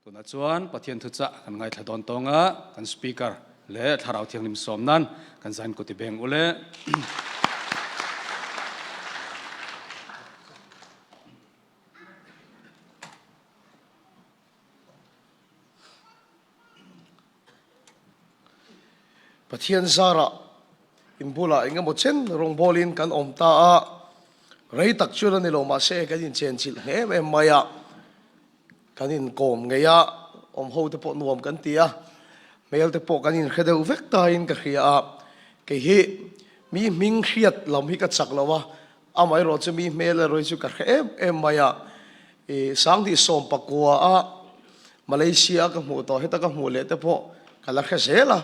Tunah chuan Pathian thuchah kan ngaithla dawn tawng a, kan Speaker leh Thlarau Thianghlim sawm nan kan zain kut i beng ule. Pathian zarah in bulah eng emaw chen rawngbawlin kan awm ta a, rei tak chuan a ni lo mahse kan inchenchilh hle em em mai a, kan inkawm ngei a, awm ho te pawh nuam kan ti a, hmel te pawh kan inhre deuh vek tain ka hria a, kei hi mi hming hriat lam hi ka chak lo a, Amaherawh chu mi hmel erawh hi chu ka hre em em mai a, i Sanghnih 19 a Malaysia a ka hmuh tawh heta ka hmuh leh te pawh ka la hre zel a,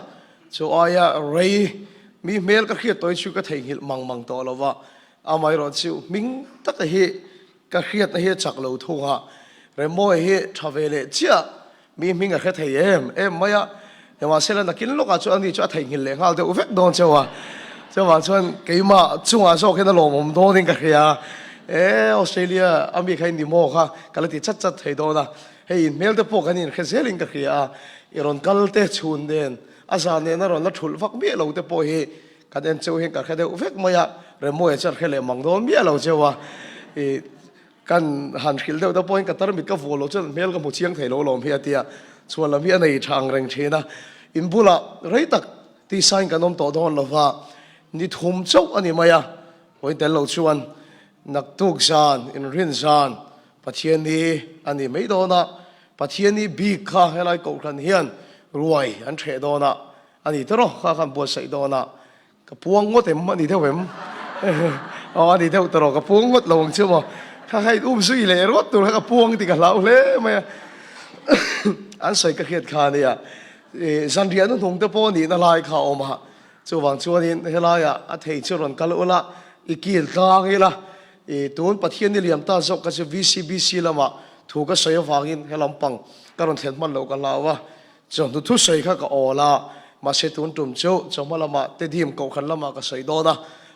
chu aia rei mi hmel ka hriat tawh hi chu ka theihnghilh mang mang tawh lo va, amaherawh chu hming taka hi ka hriatna hi a chak lo thung a, Remawi hi tha ve leh chiah Mi hming a hre thei em em mai a, nimahsela nakin lawkah chuan ani chu a theihnghilh leh nghal deuh vek dawn cheu a, chuvang chuan keimah chungah zawk hian a lawmawm dawnin ka hria e, Australia a mi kha in ni maw kha ka la ti chat chat thei dawn a, hei in hmel te pawh kan inhre zelin ka hria a, i rawn kal te chhun nen a zan nen a rawn la thulh vak miah lo te pawh hi kan en cheu hian ka hre deuh vek mai a, Remawia chuan hre leh mang dawn miah lo cheu a, i. Kan han hrilh deuh te pawhin ka tarmit ka vuah loh chuan hmel ka hmu chiang thei lo lawm hi a ti a, chhuan lam hi a nei tha ang reng thin a, in bulah rei tak tisain kan awm tawh dawn lo va, ni thum chauh a ni mai a, hawi tel loh chuan naktuk zan, inrin zan Pathianni a ni mai dawn a, Pathianni bik kha helai kohhran hian ruai an hreh dawn a, a ni tawrh kha khan buatsaih dawn a, Ka puang ngawt em? A ni deuh em? Aw a ni deuh ta rawh, ka puang ngawt lo ang chu maw? Kha kha in um zui leh rawt tur kha ka puang tih ka hlau hle mai a. An sawi ka hriat kha a nia. Zanriah nu hnung te pawh nihna lai kha a awm a, chuvang chuanin helaiah a thei chu rawn kal ula, i kil tlang ila, i tun Pathian ni liam ta zawk kha chu VCBC lamah thu ka sawi avangin he lampang ka rawn thlen hman loh ka hlau a. Chawhnu thusawi kha ka awl a, mahse tun tum chu chawhma lamah Tedim kohhran lamah ka sawi dawn a,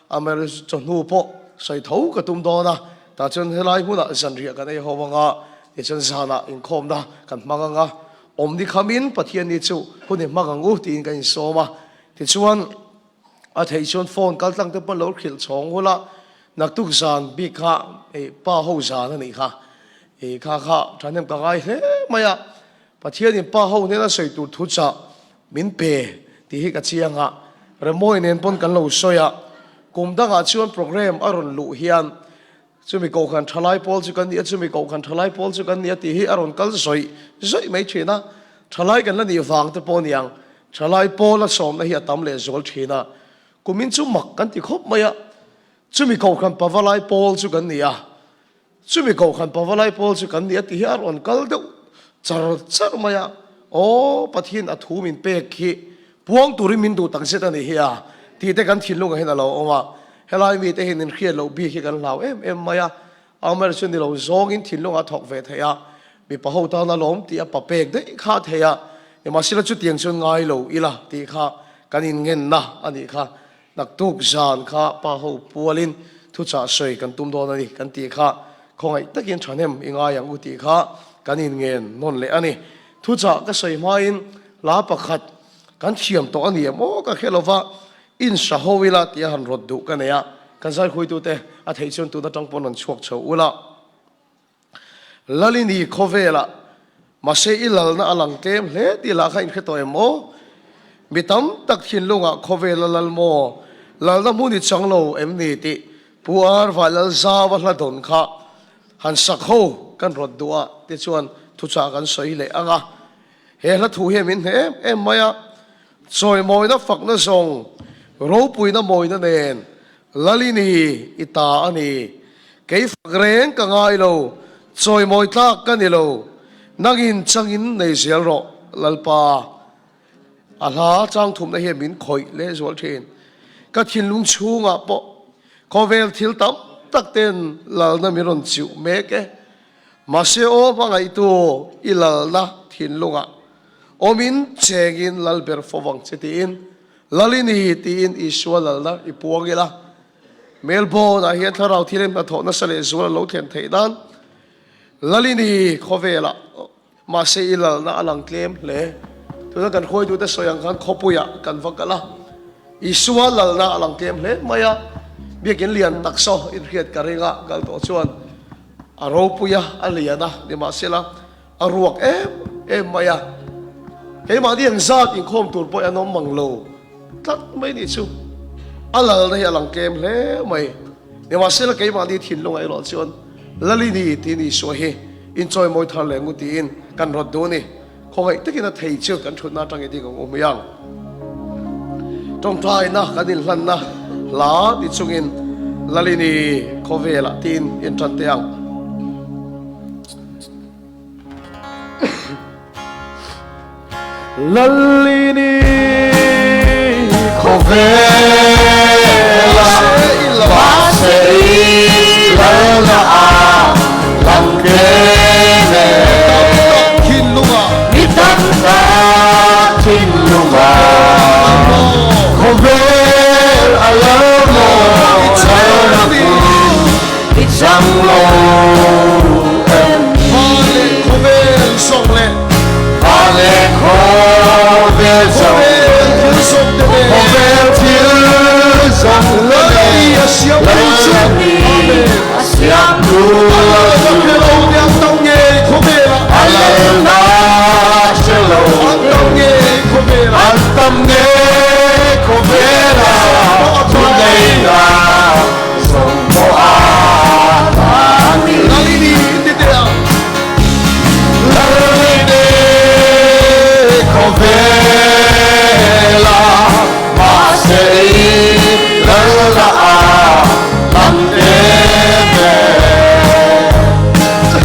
amaherawhchu chawhnu pawh sawi tho ka tum dawn a, tah chuan helai hmunah zanriah kan ei ho anga, tichuan zanah inkhawmna kan hmang anga, awm ni khamin Pathianni chu hun i hmang ang u tiin kan insawm a, tichuan a theih chuan phone kal tlang te pawn lo hrilh chhawng hul a, naktuk zan bik kha pa ho zan a nih kha, i kha kha thahnem ka ngai hle mai a. Pathianin pa ho hnena sawi tur thu chah min pe tih hi ka chiang a, Remawi nen pawn kan lo sawi a, kum dangah chuan programme a rawn luh hian chumi kohhran thalai pawl chu kan ni a, chumi kohhran thalai pawl chu kan ni a tih hi a rawn kal zawih zawih mai thin a, thalai kan la nih vang te pawh niang thalai pawl a sawmna hi a tam leh zual thin a, kumin chu mak kan ti khawp mai a, chumi kohhran pavalai pawl chu kan ni a. Chumi kohhran pavalai pawl chu kan ni a ti hi a rawn kal deuh char char mai a, Aw Pathian a thu min pek hi puang turin min duh tak zet a ni hi a tih te kan thinlungah hian a lo awm a, helai mite hian in hriat loh bik hi kan hlau em em mai a, Amer chu ni lo zawngin thinlungah a thawk ve thei a, mipa ho tan a lawm tih a pa pek daih kha a thei a, nimahsela chutiang chuan ngai lo ila tih kha kan inngenna a nih kha. Naktuk zan kha pa ho pualin thuchah sawi kan tum dawn a ni kan tih kha khawngaih takin thahnem i ngai ang u tih kha kan inngen nawn leh a ni. Thuchah ka sawi hmain hla pakhat kan thiam tawh a ni em aw ka hre lova insa ho ila tia han rawt duh ka nei a, kan zaihuaitute a theih chuan tun atang pawn rawn chhuak chho ula. Lalini khawvelah mahse i lalna a lang tlem hle tih lah kha inhre tawh em aw? Mi tam tak thinlungah khawvel a lal maw? Lalna hmun i chang lo em ni tih Pu Arva Lalzauva hla dawn kha han sak ho kan rawt duh a tichuan thuchah kan sawi leh ang a. He hla thu hian min hneh em em mai a, chawimawina fakna zawng ropuina mawina nen Lalini i ta a ni. Kei fak reng ka ngai lo, chawimawi tlak ka ni lo, nangin changin nei zel rawh Lalpa. A hla chang thumna hian min khawih leh zual thin. Ka thinlung chhungah pawh khawvel thil tam tak ten lalna min rawn chiuh mek e. Mahse aw hmangaihtu i lalna thinlungah awmin chengin lal ber fo vang che tiin Lalini tiin Isua lalna i puang ila. Melbourne ah hian thlarau thilem hnathawh nasa leh zual a lo thlen theih nan Lalini khawvelah. Mahse i lalna a lang tlem hle. Tuna kan hruaitute sawi ang khan khawpuiah kan va kal a, Isua lalna a lang tlem hle mai a, biakin lian tak saw inhriat ka ring a, kal tawh chuan a ropui a, a lian a, nimahsela a ruak em em mai a. Keimahni ang zat inkhawm tur pawh hi an awm mang lo tlat mai nih chu. A lalna hi a lang tlem hle mai. Nimahsela keimahni thinlungah erawh chuan Lalini tiin Isua hi inchawimawi thar leh ngu tiin kan rawt duh a ni. Khawngaih takin a thei chu kan thutna atang i ding ang u hmiang. Tawngtaina kan inhlanna hla ti chungin Lalini khawvelah tiin intan teh ang. Lalini khawvela mahse i lalna a lang tlem e. Mi tam tak thinlungah khawvel a lo maw lalna hmun i chang lo em. Van leh khawvel zawng leh. Van leh khawvel zawng. Khawvel thil zawng te nen. Khawvel thil zawng te nen. Lalni a siam tu chu. Lalni a siam tu chu. A lalna hre lo te an tam ngei khawvelah. A lalna hre lo te. An tam ngei khawvelah. An tam ngei khawvelah. Thuneihna zawng pawh a ta ni. Lalini ti teh ang. Lalini khawvela mahse i lalna a lang em em.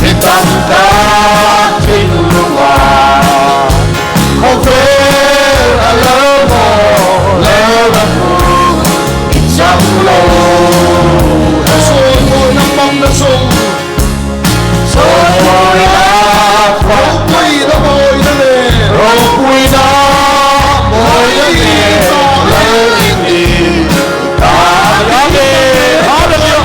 Thi tam tak thinlungah khawvel a lo maw lalna hmun i chang lo em. Sawi mawina hmang na zawng. Sawi mawina hmang. Ropuina mawina nen. Ropuina mawina nen. Lalni ta nen. Hallelujah.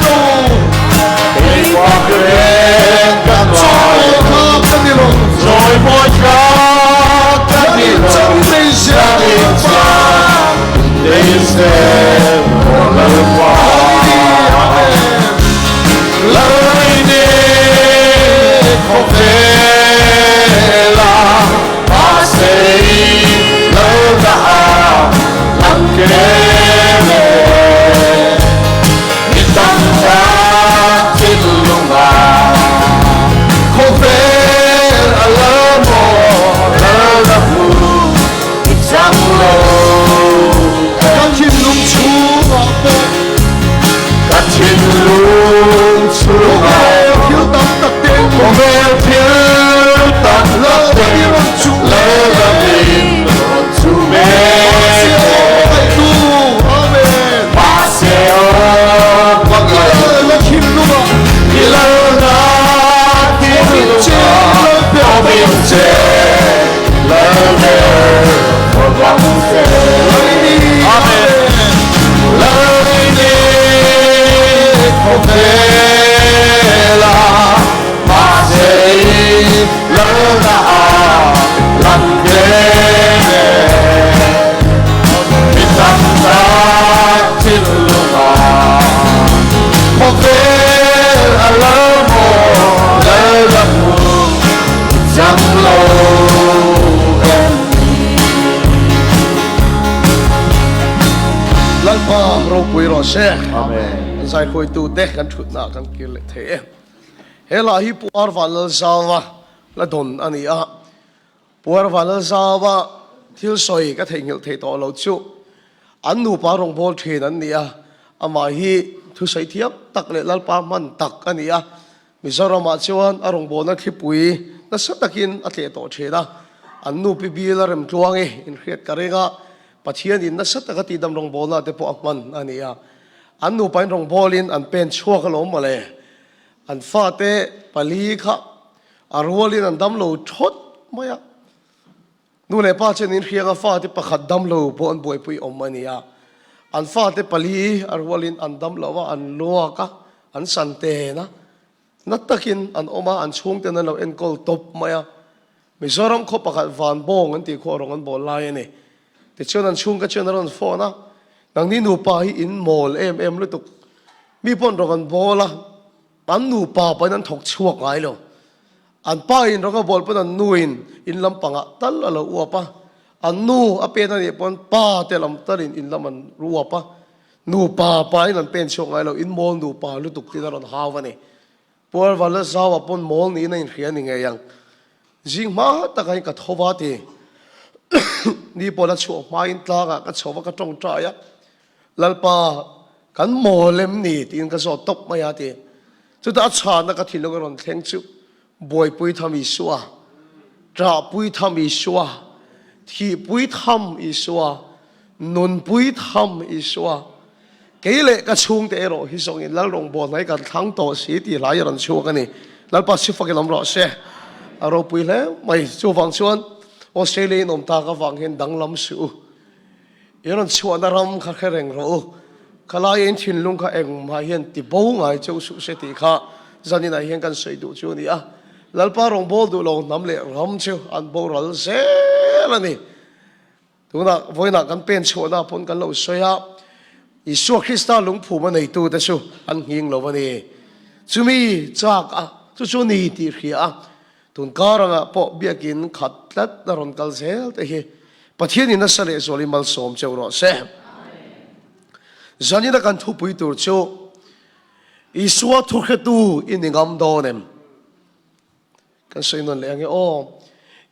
Keimah reng ka ngai. Chawi mawi ka ni lo. Chawi mawi ka ni lo. Chang nei zel Lalpa. Nei zel aw Lalpa. Amen. Lalni khawvela mahse i lalna a lang kem e. Mi tam tak thinlungah khawvel a la maw lalna hmu i chang lo em. Ka thinlung chhungah pawh. Ka thinlung chhungah. Khawvel thil tam tak ten. Khawvel thil tam tak ten. Lalna min rawn chu Lalna min rawn chu mek e. Amen. Mahse aw hmangaih. I lalna thinlungah. I lalna thinlungah. Awmin che Lalber vang che. Amen. Lalni khawvela mahse i lalna a lang tlem e. Mi tam tak thinlungah khawvel a lal maw lalna hmun i chang lo em ni. Lalpa ropui rawh se. Amen. Kan zaihruaitute kan thutna kan kir leh thei e. He lah hi Pu Arvan Lalzauva la dawn a ni a. Pu Arvan Lalzauva thil sawi ka theihnghilh thei tawh lo chu an nupa rawngbâwl ṭhin an ni a. Amah hi thusawi thiam tak leh Lalpa hman tak a ni a. Mizoramah chuan a rawngbawlna thlipui nasa takin a tleh tawh thin a, an nu Pi Bil a remtluang i inhriat ka ring a, Pathianin nasa taka tihdam rawngbawlna te pawh a hman a ni a. An nupain rawngbawlin an pen chhuak alawm mawle. An fate pali kha a rualin an damlo thawt mai a. Nu leh pa chuan inhriang a fate pakhat damlo pawh an buaipui awm a ni a. An fate pali a rualin an damlo a, an luak a, an san ten a, na takin an awm a, an chhungten an lo enkawl tawp mai a. Mizoram khaw pakhat Vanbawng an tih khuah rawng an bawl lai a ni. Tichuan an chhungka chuan a rawn phone a, Nangni nupa hi in mawl em em lutuk. Mi pawn rawng an bawl a, an nupa pahin an thawk chhuak ngai lo. An pa in rawng a bawl pawn an nu in in lam pangah tal a lo uap a, an nu a pen a nih pawn pa te lam talin in lam an uap a, nupa pahin an pen chhuak ngai lo, in mawl nupa lutuk tiin a rawn hau a ni. Puarva la zau a pawn mawl niin a inhria ni ngei ang. Zing hma takah hian ka tho va ti. Ni pawh la chhuah hmain tlangah ka chho va ka tawngtai a, Lalpa kan mawl em ni tiin ka zawt tawp mai a ti. Chutah a chhana ka thinlung a rawn thleng chu Buaipui tham Isua, Ṭahpui tham Isua, Thihpui tham Isua, Nunpui tham Isua. Kei leh ka chhungte erawh hi zawngin Lal rawngbâwl hnai kan thlang tawh si tih hlai a rawn chhuak a ni. Lalpa si fakin awm rawh se. A ropui hle mai. Chuvang chuan Australia in awm tak avang hian danglam suh u. I rawn chhuahna ram kha hre reng rawh u. Khalaia in thinlung kha engmah hian ti bo ngai cheu suh se tih kha zaninah hian kan sawi duh chu a ni a. Lalpa rawngbâwl duh lo hnam leh ram chu an boral zel a ni. Tunah vawiinah kan pen chhuahna pawn kan lo sawi a, Isua Krista lungphum a neitute chu an nghing lo a ni. Chumi chak a, chu chu ni tih hria a, tun kar angah pawh biakin khat tlat a rawn kal zel te hi Pathianin nasa leh zualin malsawm cheu rawh se. Zanina kan thupui tur chu Isua thuhretu i ni ngam dawn em? Kan sawi nawn leh ange aw.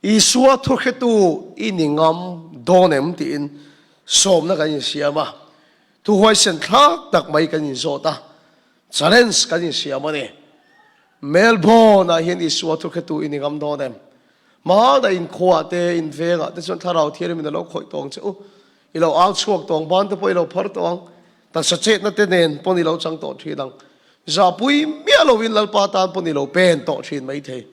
Isua thuhretu i ni ngam dawn em tiin sawmna kan insiam a, thu huaisen thlak tak mai kan inzawt a, challenge kan insiam a ni. Melbourne ah hian Isua thuhretu i ni ngam dawn em? Hmana inkhuah te, invengah te chuan Thlarau Thianghlimin a lo khawih tawng che u. I lo au chhuak tawng, ban te pawh i lo phar tawh ang. Taksa chetna te nen pawn i lo chang tawh thin ang. Zahpui miah lovin Lalpa tan pawn i lo pen tawh thin maithei.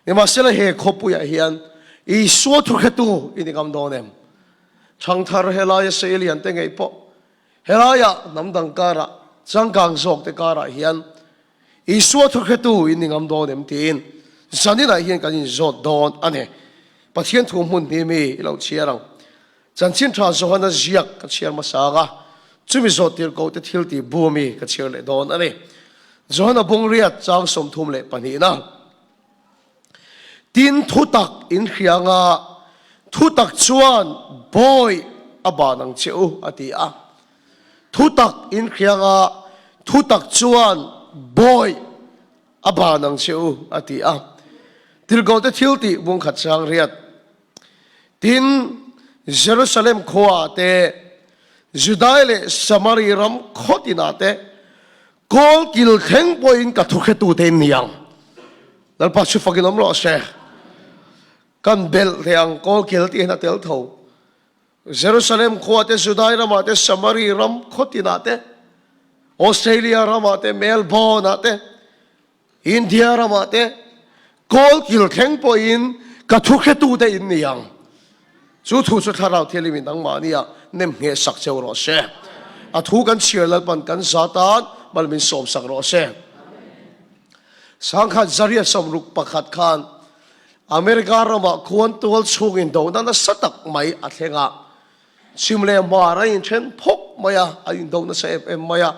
Nimahsela he khawpuiah hian Isua thuhretu i ni ngam dawn em? Thangthar helaia seilian te ngei pawh helaia hnam dang karah changkang zawk te karah hian Isua thuhretu i ni ngam dawn em tiin zaninah hian kan inzawt dawn a ni. Pathian thu hmun hnih mi i lo chhiar ang. Chanchin tha Johana ziak ka chhiar hmasa ang a, chumi zawh tir ko te thil tih bu ami ka chhiar leh dawn a ni. Johana bungriat chang 32 na. Tin thutak in hria anga thutak chuan bawi a ban ang che u a ti a. Thutak in hria anga thutak chuan bawi a ban ang che u a ti a. Tirhkohte thil tih bungkhat chang riat. Tin, Jerusalem khuaah te, Judai leh Samari ram khaw tinah te, kawl kil thleng pawhin ka thuhretute in ni ang. Lalpa chu fakin awm rawh se. Kan belh thei ang, kawl kil tih hian a tel tho. Jerusalem khuaah te, Judai ramah te, Samari ram khaw tinah te, Australia ramah te, Melbourne-ah te, India ramah te kawl kil thleng pawhin ka thu hretute in ni ang. Chu thu chu Thlarau Thianghlim in nangmahnia nem ngheh sak cheu rawh se. A thu kan chhiar Lalpan kan za tan mal min sawm sak rawh se. Sangkhat Zariat 61 khan America ramah khuan tual chhungin dona nasa tak mai a thleng a. Chhim leh hmar a inthen phawk mai a, a indo nasa em em mai a.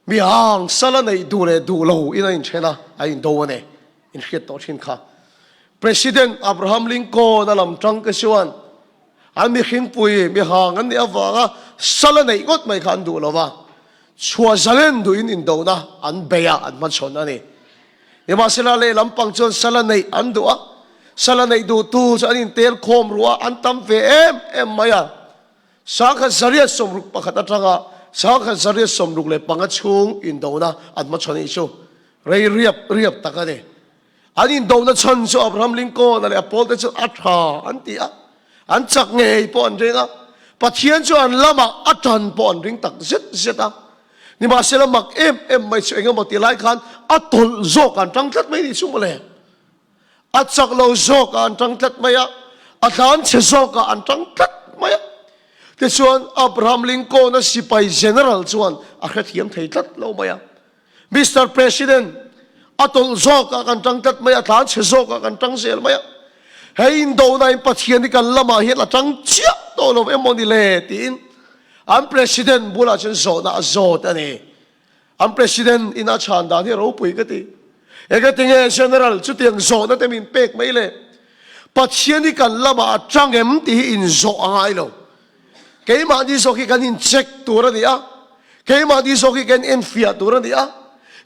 Mi hang sal a neih duh leh duh lo in a inthen a, a indo a ni. In hriat tawh thin kha. President Abraham Lincoln a lam tang te chuan an mihringpui mi hang an nih avanga sal a neih ngawt mai kha an duh lo va, chhuah zalen duhin indona an bei a, an hmachhawn a ni. Nimahsela lehlam pang chuan sal a neih an duh a, sal a neih duhtu chu an intel khawm ruah a, an tam ve em em mai a. 1961 atanga 1965 chhung indona an hmachhawn hi chu rei riap riap tak a ni. An indona chhan chu Abraham Lincoln-a leh a pawlte chu a tha an ti a, an chak ngei pawh an ring a, Pathian chu an lamah a tan pawh an ring tak zet zet a. Nimahsela mak em em mai chu engemaw ti lai khan a tawlh zawk an tang tlat mai ni chu mawle. A chak lo zawkah an tang tlat mai a, a tlan chhe zawkah an tang tlat mai a. Tichuan, Abraham Lincoln-a sipai general chuan a hrethiam thei tlat lo mai a. Mister President, a tawlh zawkah kan tang tlat mai a, tlan chhe zawkah kan tang zel mai a. Hei indona in Pathian hi kan lamah hian a tang chiah tawh lo emaw ni le tiin an President bulah chuan zawhna a zawt a ni. An President in a chhan dan hi ropui ka ti. Engatinge General chutiang zawhna te min pek mai le? Pathian hi kan lamah a tang em tih hi inzawh a ngai lo. Keimahni zawk hi kan incheck tur a ni a, keimahni zawk hi kan enfiah tur a ni a,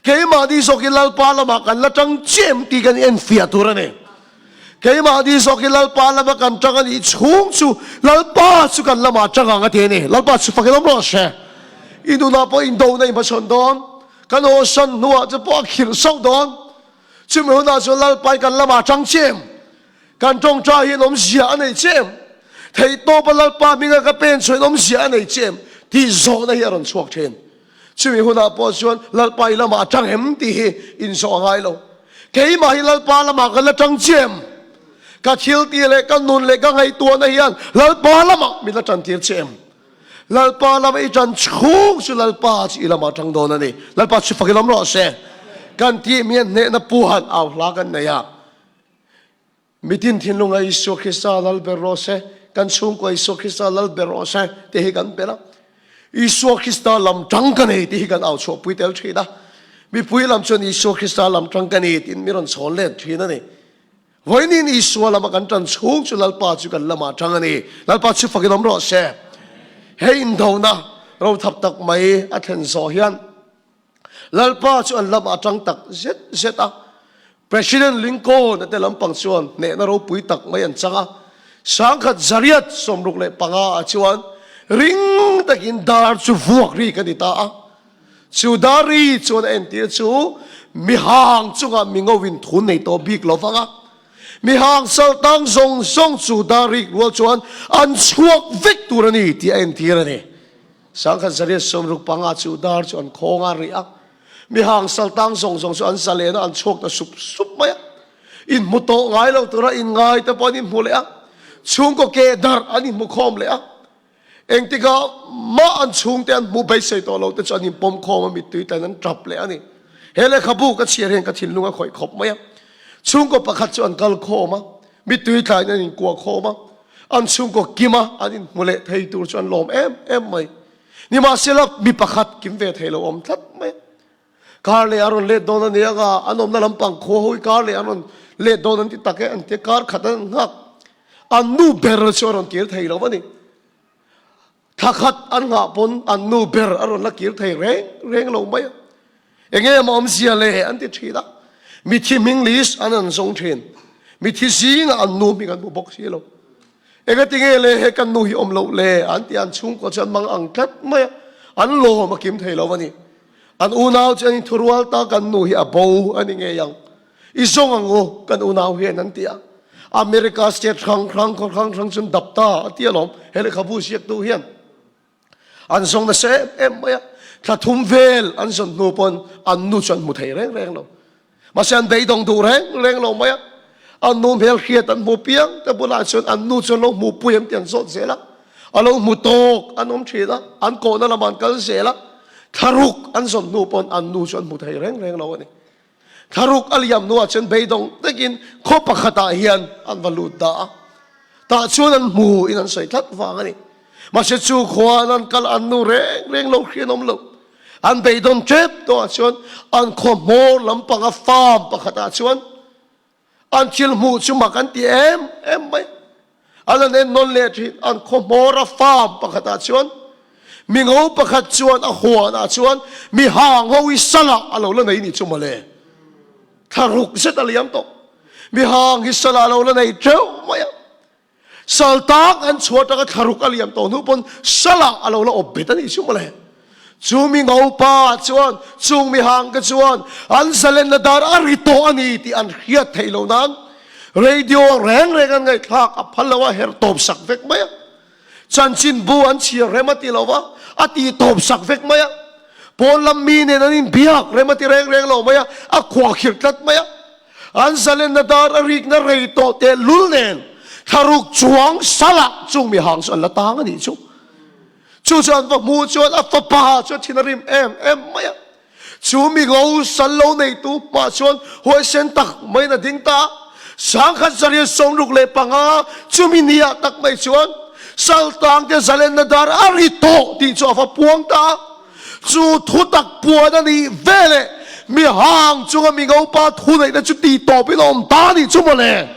keimahni zawk hi Lalpa lamah kan la tang chiah em tih kan enfiah tur a ni. Keimahni zawk hi Lalpa lama kan tang a nih chhung chu Lalpa chu kan lamah tang ang a ti a ni. Lalpa chu fakin awm rawh se. I nunah pawh indona i hmachhawn dawn, kan awsan hnuah chu pawh a khirh sauh dawn. Chumi hunah chuan Lalpa hi kan lamah tang chiah em? Kan tawngtai hian awmzia a nei che em? Theihtawpa Lalpa hminga ka pen chhuahin awmzia a nei che em? tih zawhna hi a rawn chhuak thin. Chumi hunah pawh chuan Lalpa i lamah a tang em tih hi inzawh a ngai lo. Keimah hi Lalpa lamah ka la tang che em? Ka thil tih leh ka nun leh ka ngaihtuahna hian Lalpa lamah min la tantir che em? Lalpa lama i tan chhung chu Lalpa chu i lamah tang dawn a ni. Lalpa chu fak i lawm rawh se. Kan tih mian hnehna puhan au hla kan nei a. Mitin thinlunga Isua Krista lal ber rawh se, kan chhungkua Isua Krista lal ber rawh se tih hi kan bel a. Isua Krista lam tang ka nei tih hi kan au chhuahpui tel thin a. Mipui lam chuan Isua Krista lam tang ka ni tiin mi rawn chhawn let thin a ni. Vawiin Isua lama kan tan chhung chu Lalpa chu kan lamah tang a ni. Lalpa chu fakin awm rawh se. He indona rothap tak mai a thlen zawh hian Lalpa chu an lamah a tang tak zet zet a. President Lincoln a te lampang chuan hnehna ropui tak mai an chang a. 1000 165 ah chuan ring takin dar chu vuak ri ka ni ta a. Chu dar ri chuan a entir chu mihang chungah mi ngoin thu nei tawh bik lo vang a. Mihang saltang zawng zawng chu dar rik rual chuan an chhuak vek tur a ni tih a entir a ni. 1065 chu dar chu an khawng a rih a, mihang saltang zawng zawng chu an zalen a, an chhuak ta sup sup mai a. Inhmu tawh ngai lo tura inngai te pawh an inhmu leh a, chhungkaw ke darh an inhmu khawm leh a. Engtikah mah an chhungte an hmuh beisei tawh lo te chu an inpawm khawm a, mittui tlan an tap leh a ni. He lehkhabu ka chhiar hian ka thinlung a khawih khawp mai a. Chhungkaw pakhat chu an kal khawm a, mittui tlain an inkuah khawm a. An chhungkaw kim a, an inhmu leh thei tur chu an lawm em em mai. Nimahsela, mi pakhat kim ve thei lo awm tlat mai a. Kar leh a rawn let dawn a ni ang a, an awmna lampang khua ho hi kar leh an rawn let dawn an ti tak e, an ti a, kar khat an nghak. An nu ber chu a rawn kir thei lo a ni. Thla khat an nghah pawn an nu ber a rawn la kir thei reng reng lo mai a. Enge maw awmzia le an ti thin a. Mithi hming list an an zawng thin. Mithi zingah an nu hming an hmu bawk si lo. Engatinge le he kan nu hi awm loh le an ti a, an chhungkua chu an mang ang tlat mai a. An lawm a kim thei lo a ni. An unau chu an inthurual ta kan nu hi a bo a ni ngei ang. I zawng ang u, kan unau hian an ti a. America state hrang hrang, khaw hrang hrang chuan dap ta a ti alawm, he lehkhabu ziaktu hian. An zawng nasa em em mai a, thla thum vel an zawn hnu pawn an nu chu an hmu thei reng reng lo. Mahse an beidawng duh reng reng lo mai a, an nu hmel hriat an hmu piang te bulah chuan an nu chu an lo hmu pui em tih an zawt zel a. A lo hmu tawk an awm thin a, an kawhna lamah an kal zel a, thla ruk an zawn hnu pawn an nu chu an hmu thei reng reng lo a ni. Thlaruk a liam hnuah chuan beidawng takin khaw pakhatah hian an va lut ta a. Tah chuan an hmu in an sawi tlat vang a ni. Mahse chu khuan an kal an nu reng reng lo hrian awm lo. An beidawn tep tawhah chuan an khaw hmawr lampanga farm pakhatah chuan An thil hmuh chu mak an ti em em mai. An han en nawn leh thin. An khaw hmawra farm pakhatah chuan mingo pakhat chuan a huanah chuan mi hang ho hi salah a lo la nei ni chu mawle. Thla ruk zet a liam tawh. Mi hang hi salah a lo la nei teuh mai a. Sal tak an chhuah atanga thlaruk a liam tawh hnu pawn salah a lo la awp bet a nih chu mawle. Chu mi ngopa chuan chung mi hang te chuan an zalenna dar a ri tawh a ni tih an hriat theih loh nan radio reng reng an ngaihthlak a phal lo a her tawp sak vek mai a. Chanchinbu an chhiar rem a ti lo va, a tih tawp sak vek mai a. Pawn lam mi nen an inbiak rem a ti reng reng lo mai a, a khuahkhirh tlat mai a. An zalenna dar a rikna rei tawh teh lul nen thlaruk chuang salah chung mi hang chu an la tang a nih chu. Chu chu an va hmuh chuan a fapa chu a thin a rim em em mai a. Chu mi ngo sal lo neitu hmah chuan huaisen tak maiin a ding ta a. 1965 chumi ni ah tak mai chuan Saltangte zalenna dar a ri tawh tih chu a va puang ta a. Chu thutak puan a nih veleh mi hang chunga mi ngopa thuneihna chu tih tawpin a awm ta a nih chu mawle.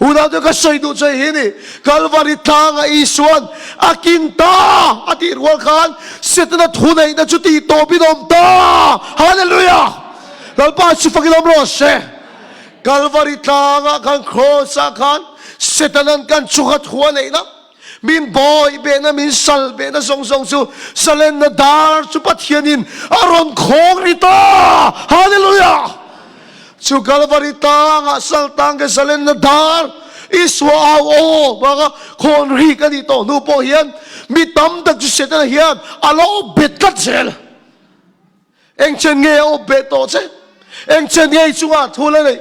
Unaute ka sawi duh che hi ni, Kalvari tlangah Isua'n a kin ta a tih rual khan Setana thuneihna chu tih tawpin a awm ta. Hallelujah! Lalpa chu fakin awm rawh se. Kalvari tlangah khan Kraws-ah khan Setana'n kan chungah thu a neihna, Min bawi behna, min sal behna zawng zawng chu zalenna dar chu Pathianin a rawn khawng ri ta! Hallelujah! Chu Kalvari tangah sal tang ke zalenna dar Isua au aw vanga khawn ri ka nih tawh hnu pawh hian mi tam tak chu Setana hian a lo awp bet tlat zel. Eng chen nge a awp beh tawh che? Eng chen nge i chungah thu la neih?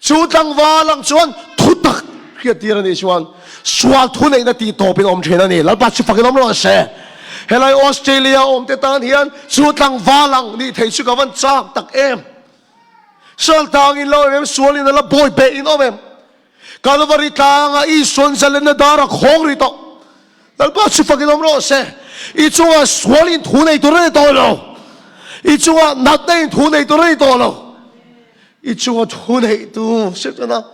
Chu tlangval ang chuan thu tak hriattir a nih chuan sual thu neihna tih tawpin awm thin a ni. Lalpa chu fakin awm rawh se. Helai Australia awmte tan hian chu tlangval ang nih thei chu ka van chak tak em. Sual tangin lo em em, sualin a la bawi beh in awm em? Kalvari tlangah Isuan zalenna dar a khawng rih tawh. Lalpa chu fakin awm rawh se. I chungah sual in thu nei tur a ni tawh lo. I chungah natna in thu nei tur a ni tawh lo. I chunga thu neihtu Setana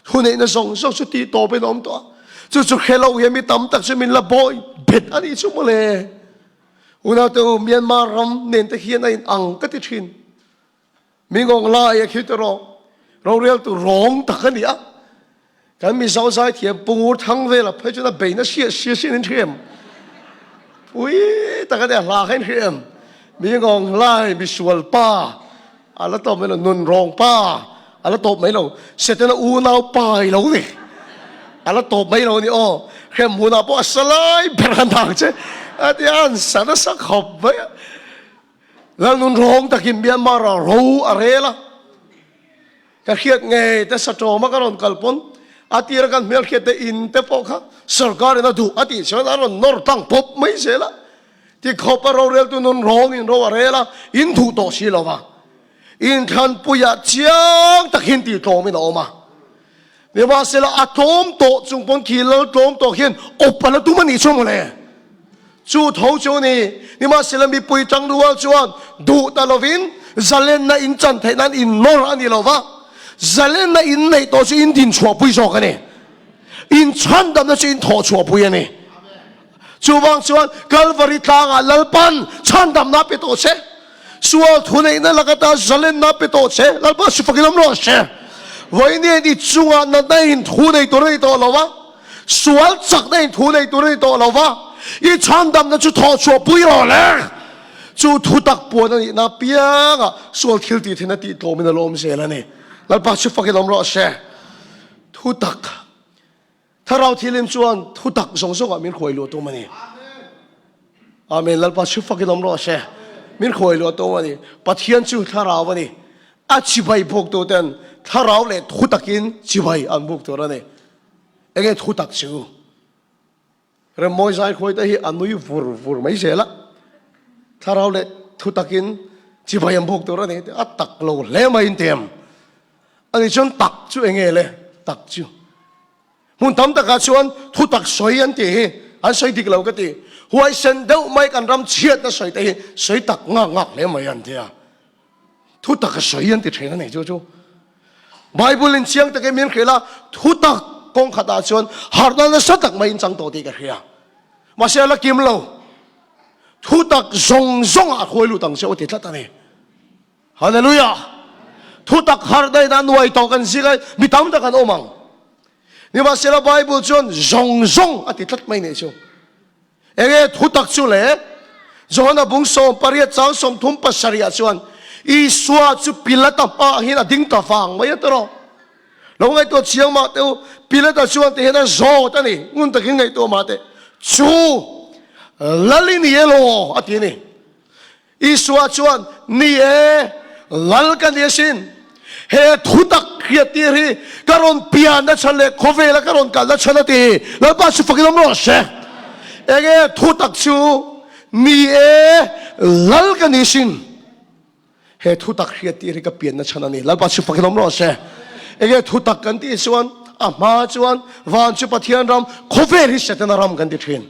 thu neihna zawng zawng chu tih tawpin a awm tawh a. Chu chu hre lo hian mi tam tak chu min la bawi bet a nih chu mawle. Unaute u, Myanmar ram nen te hian a in ang ka ti thin. Mi ngawng lai a khi tawh roreltu rawng tak a ni a. Kan Mizo zaithiam Pungur thang vela phei chuan a beina hriat hria hriat in hriam. Pui tak a ni a hla kha in hriam. Mi ngawng lai mi sual pa a la tawp mai lo nun rawng pa a la tawp mai lo Setana unau pa i lo ni a la tawp mai lo ni aw hrem hunah pawh a sa lai ber a nang che a tia an sa nasa khawp mai a. Lalnun rawng takin Myanmar ah ro a rel a, ka hriat ngei te satawma ka rawn kal pawn a tira kan hmelhriat te in te pawh kha sorkar in a duh a tih chuan a rawn nawr tlang pawp mai zel a, ti khawp a roreltu nun rawngin ro a rel a, in duh tawh si lo va, inthlanpuiah chiang takin tih tlawmin a awm a, nimahsela a tlawm tawh chung pawn khi lal tlawm tawh hian awp a la tum a nih chu mawle. Chu tho chu ni, nimahsela mipui tangrual chuan duh ta lovin zalenna in chan theih nan in nawr a ni lo va, zalenna in neih tawh chu in din chhuahpui zawk a ni. In chhandamna chu in thawh chhuahpui a ni. Chuvang chuan Kalvari tlangah Lalpan chhandamna pe tawh che, sual thuneihna lakata zalenna pe tawh che, Lalpa chu fakin awm rawh se. Vawiin i chungah natna in thu nei tur a ni tawh lo va. Sual chakna in thu nei tur a ni tawh lo va, i chhandamna chu thawh chhuah pui rawh le. Chu thu tak puan a nihna apiangah sual thil tih theihna tih tlawmin a lawm zel a ni. Lalpa chu fakin awm rawh se. Thu tak Thlarau Thilim chuan thu tak zawng zawngah min hruai luah tum a ni. Amen. Lalpa chu fakin awm rawh se. Min hruai luah tum a ni. Pathian chu thlarau a ni. A chibai buk tu ten thlarau leh thu takin chibai an buk tur a ni. Enge thu tak chu? Remmawi Zaikhuai te hi a nui vur vur mai zel a. Thlarau leh thu takin chibai an buk tur a ni. A tak lo hle mai in ti em? Ani chuan tak chu enge le? Tak chu. Hmun tam takah chuan thu tak sawi an tih hi an sawi dik lo ka ti. Huaisen deuh mai kan ram chhiatna sawi te hi sawi tak ngak ngak hle mai an ti a. Thu tak a sawi an ti thin a ni chu chu. Bible in chiang takin min hrilh a, thu tak kawng khatah chuan harhna nasa tak mai in chang tawh tih ka hria. Mahse a la kim lo. Thu tak zawng zawngah a hruai lut ang che u ti tlat a ni. Hallelujah! Thu tak harh daih na nuai tawh kan zing a, mi tam tak an awm ang. Nimahsela Bible chuan zawng zawng a ti tlat mai nih chu. Enge thu tak chu le? Johana bung 18 chang 37 ah chuan Isua chu Pilata hmaah hian a ding ta vang mai a tawrh. Lo ngaihtuah chiang mah teh u, Pilata chuan ti hian a zawt a ni, ngun takin ngaihtuah mah teh. Chu Lal i ni elaw a ti a ni. Isua chuan, Ni e, Lal ka ni asin. He thu tak hriattir hi ka rawn pianna chhan leh khawvela ka rawn kalna chhan a ti. Lalpa chu fakin awm rawh se. Enge thu tak chu? Ni e, Lal ka ni asin. He thu tak hriattir hi ka pianna chhan a ni. Lalpa chu fakin awm rawh se. Enge thutak kan tih chuan a hma chuan van chu Pathian ram, khawvel hi Setana ram kan ti thin.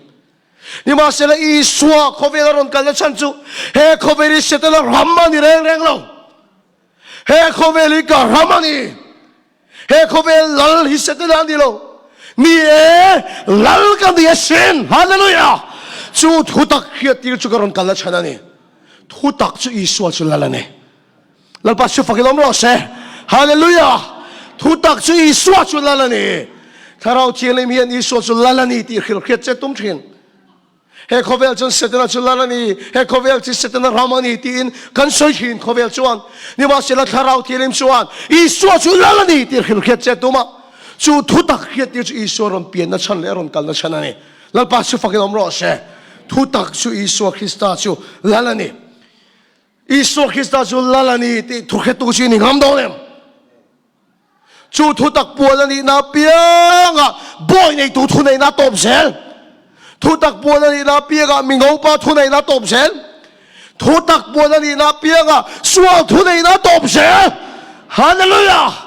Nimahsela Isua khawvel a rawn kalna chhan chu he khawvel hi Setana ram a ni reng reng lo. He khawvel hi ka ram a ni. He khawvel lal hi Setana a ni lo. Ni e, lal ka ni asin. Hallelujah! Chu thutak hriattir chu ka rawn kalna chhan a ni. Thutak chu Isua chu lal a ni. Lalpa chu fak in awm rawh se. Hallelujah! Thutak chu Isua chu lal a ni. Thlarau Thianghlim hian Isua chu lal a ni tih hrilh hriat che tum thin. He khawvel chuan Setana chu lal a ni, he khawvel chu Setana ram a ni tiin kan sawi thin khawvel chuan. Nimahsela Thlarau Thianghlim chuan Isua chu lal a ni tih hrilh hriat che tum a. Chu thutak hriat tir chu Isua rawn pianna chhan leh a rawn kalna chhan a ni. Lalpa chu fak in awm rawh se. Thutak chu Isua Krista chu lal a ni. Isua Krista chu lal a ni tih thuhretu chu i ni ngam dawn em? Chu thutak puan a nihna apiangah bawi neitu thuneihna a tawp zel. Thutak puan a nihna apiangah mingopa thuneihna a tawp zel. Thutak puan a nihna apiangah sual thuneihna a tawp zel. Hallelujah!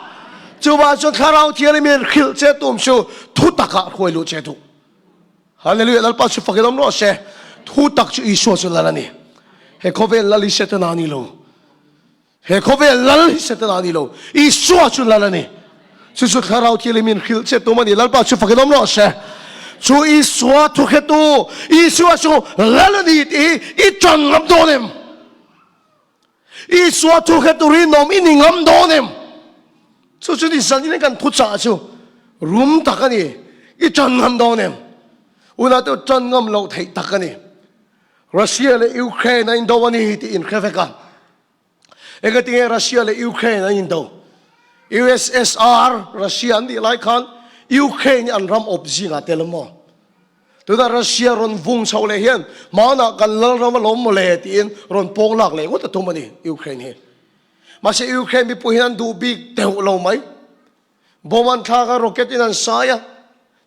Chuvang chuan Thlarau Thianghlimin hrilh che tum chu thutakah hruai luh che duh. Hallelujah Lalpa chu fakin awm rawh se. Thu tak chu Isua chu lal a ni. He khawvel lal hi Setana a ni lo. He khawvel lal hi Setana a ni lo. Isua chu lal a ni. Chu chu Thlarau Thianghlimin hrilh che tum a ni. Lalpa chu fakin awm rawh se. Chu Isua thuhretu Isua chu lal a ni tih hi i ṭan ngam dawn em? Isua thu hre turin awm i ni ngam dawn em? Chu chu ni zanin kan thuchah chu rum tak a ni. I ṭan ngam dawn em? Unau ṭan ngam loh theih tak a ni. Russia leh Ukraine a indo a ni tih inhre vek a. Engatinge Russia leh Ukraine an indo? USSR, Russia an nih lai khan Ukraine hi an ram awp zingah tel a maw? Tunah Russia rawn vung chho leh hian hmanah kan lalram a lawm mawle tiin rawn pawng lak leh ngawt a tum a ni Ukraine hi. Mahse Ukraine mipui hian an duh bik deuh lo mai. Bomb an thlak a, rocket in an sai a,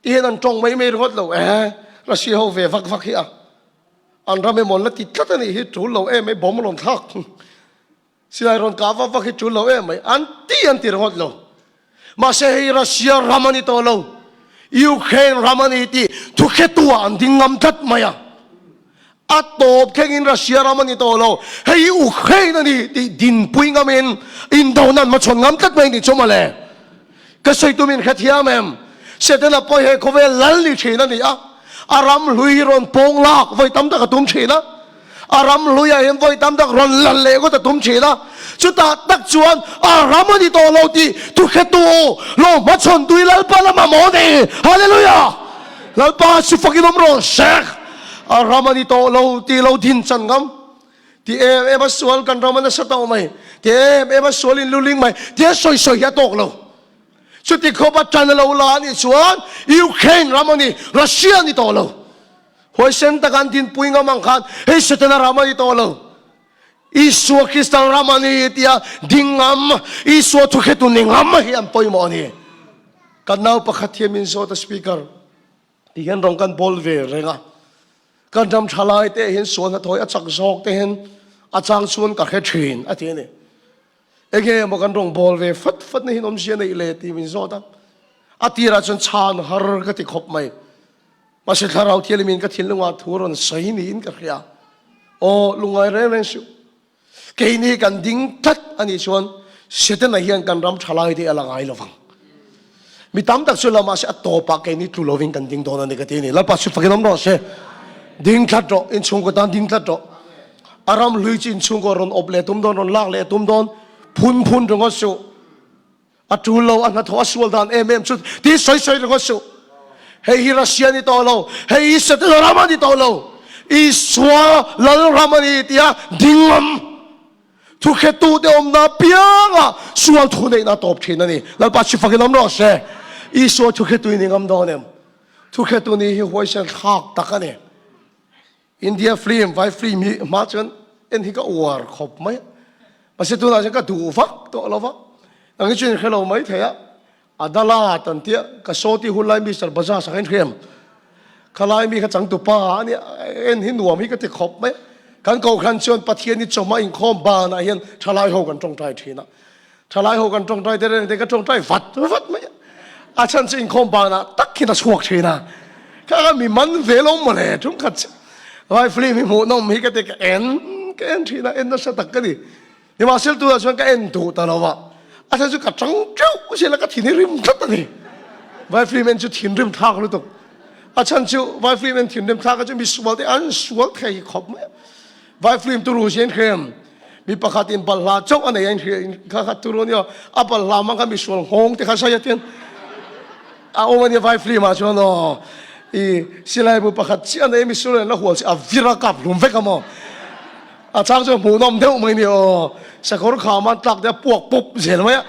ti hian an tawng mai mai ringawt lo. Eh, Russia ho ve vak vak hi a. An ram emaw an la ti tlat a nih hi, tul lo em mai bomb a rawn thlak. Silai rawn kah vak vak hi tul lo em mai, an ti an ti ringawt lo. Mahse hei Russia ram a ni tawh lo, Ukraine ram a ni tih thuhretu ah an ding ngam tlat mai a. A tawp thlengin Russia ram a ni tawh lo, hei Ukraine a ni tih dinpui ngamin indona an hmachhawn ngam tlat mai ni chu mawle. Ka sawi tum in hrethiam em? Setana pawh he khawvel lal ni thin a ni a, a ram hlui hi rawn pawng lak vawi tam tak a tum thin a. A ram hluiah hian vawi tam tak rawn lal leh ngawt a tum thin a, chutah tak chuan a ram a ni tawh lo tih thuhretu lo hmachhawn tui Lalpa la mamawh a ni. Hallelujah! Lalpa chu fakin awm rawh se. A ram a ni tawh lo tih lo din chan ngam. Ti em em a sual kan ram a nasa tawh mai. Ti em em a sual in luling mai. Tia sawi sawi hi a tawk lo. Chuti khawp a tan a lo la a nih chuan Ukraine ram a ni, Russia a ni tawh lo. Huaisen taka an dinpui ngam ang khan hei Setana ram a ni tawh lo. Isua Krista ram a ni tia ding ngam, Isua thuhretu ni ngam hi an pawimawh a ni. Kan nau pakhat hian min zawt a speaker ti hian rawng kan bawl ve reng a. Kan ram tha lai te hian sual hnathawih a chak zawk te hian a chang chuan ka hre thin a ti a ni. Enge maw kan rawng bawl ve fat fat na hi awmzia neih le ti min zawt a. A tirah chuan chhan har ka ti khawp mai. Mahse Thlarau Thianghlimin ka thinlungah thu rawn sawi niin ka hria. Aw, lungngai reng reng suh. Keini kan ding tlat a nih chuan Setana hian kan ram tha lai te a la ngai lovang. Mi tam tak chu la mahse a tawpah keini tlu lovin kan ding dawn a ni ka ti a ni. Lalpa chu fakin awm rawh se. Ding tlat rawh, inchhungkaw tan ding tlat rawh. A ram hlui chu inchhungkaw rawn awp leh tum dawn, rawn lak leh tum dawn, phun phun ringawt suh. A tul lo, a hnathawh a sual dan em em chu ti sawi sawi ringawt suh. Hei hi Russia ni tawh lo, hei hi Setana ram a ni tawh lo, Isua lal ram a ni tia ding ngam thukhetute awmna apianga sual thu neihna a tawp thin a ni. Lalpa chu fakin awm rawh se. Isua thukhetu i ni ngam dawn em? Thukhetu ni hi huaisen thlak tak a ni. India film, vai film hi hma chuan en hi ka uar khawp mai a, mahse tunah chuan ka duh vak tawh lo va, nang hi chuan in hre lo mai thei a, Adalat an tia ka saw tih hun lai Mister Bajaj ang in hriam khalai mi kha changtu pa a nia en hi nuam hi ka ti khawp mai a, kan kohhran chuan Pathian hi chawhma inkhawm banah hian thalai ho kan tawngtai thin a. Thalai ho kan tawngtai te reng te ka tawngtai vat vat mai a. A chhan chu inkhawm banah tak hian a chhuak thin a. Kha kha mi man ve lo mawle thungkhat chu. Vai film hi hmuhnawm hi ka ti ka en ka en thin a, en nasa tak ka ni. Nimahsel tunah chuan ka en duh ta lo a, a chhan chu ka tang teuh zel a, ka thin hi rim tlat a ni. Vai film en chu thinrim thlak lutuk. A chhan chu vai film en thinrim thlak a chu misual te an sual thei khawp mai a. Vai film turu hian hrem mi pakhat in balhla chauh a nei a inhria kha kha turu ania a balhla mang kha misual nghawng te kha zai a tian a awm ania vai film ah chuan aw i silai bu pakhat chiah a nei a misual in la hual chi a vir a kap hlum vek a maw a chang chuan hmuhnawm deuh mai ni aw sakawr kham a tlak te a puak pawp zel mai a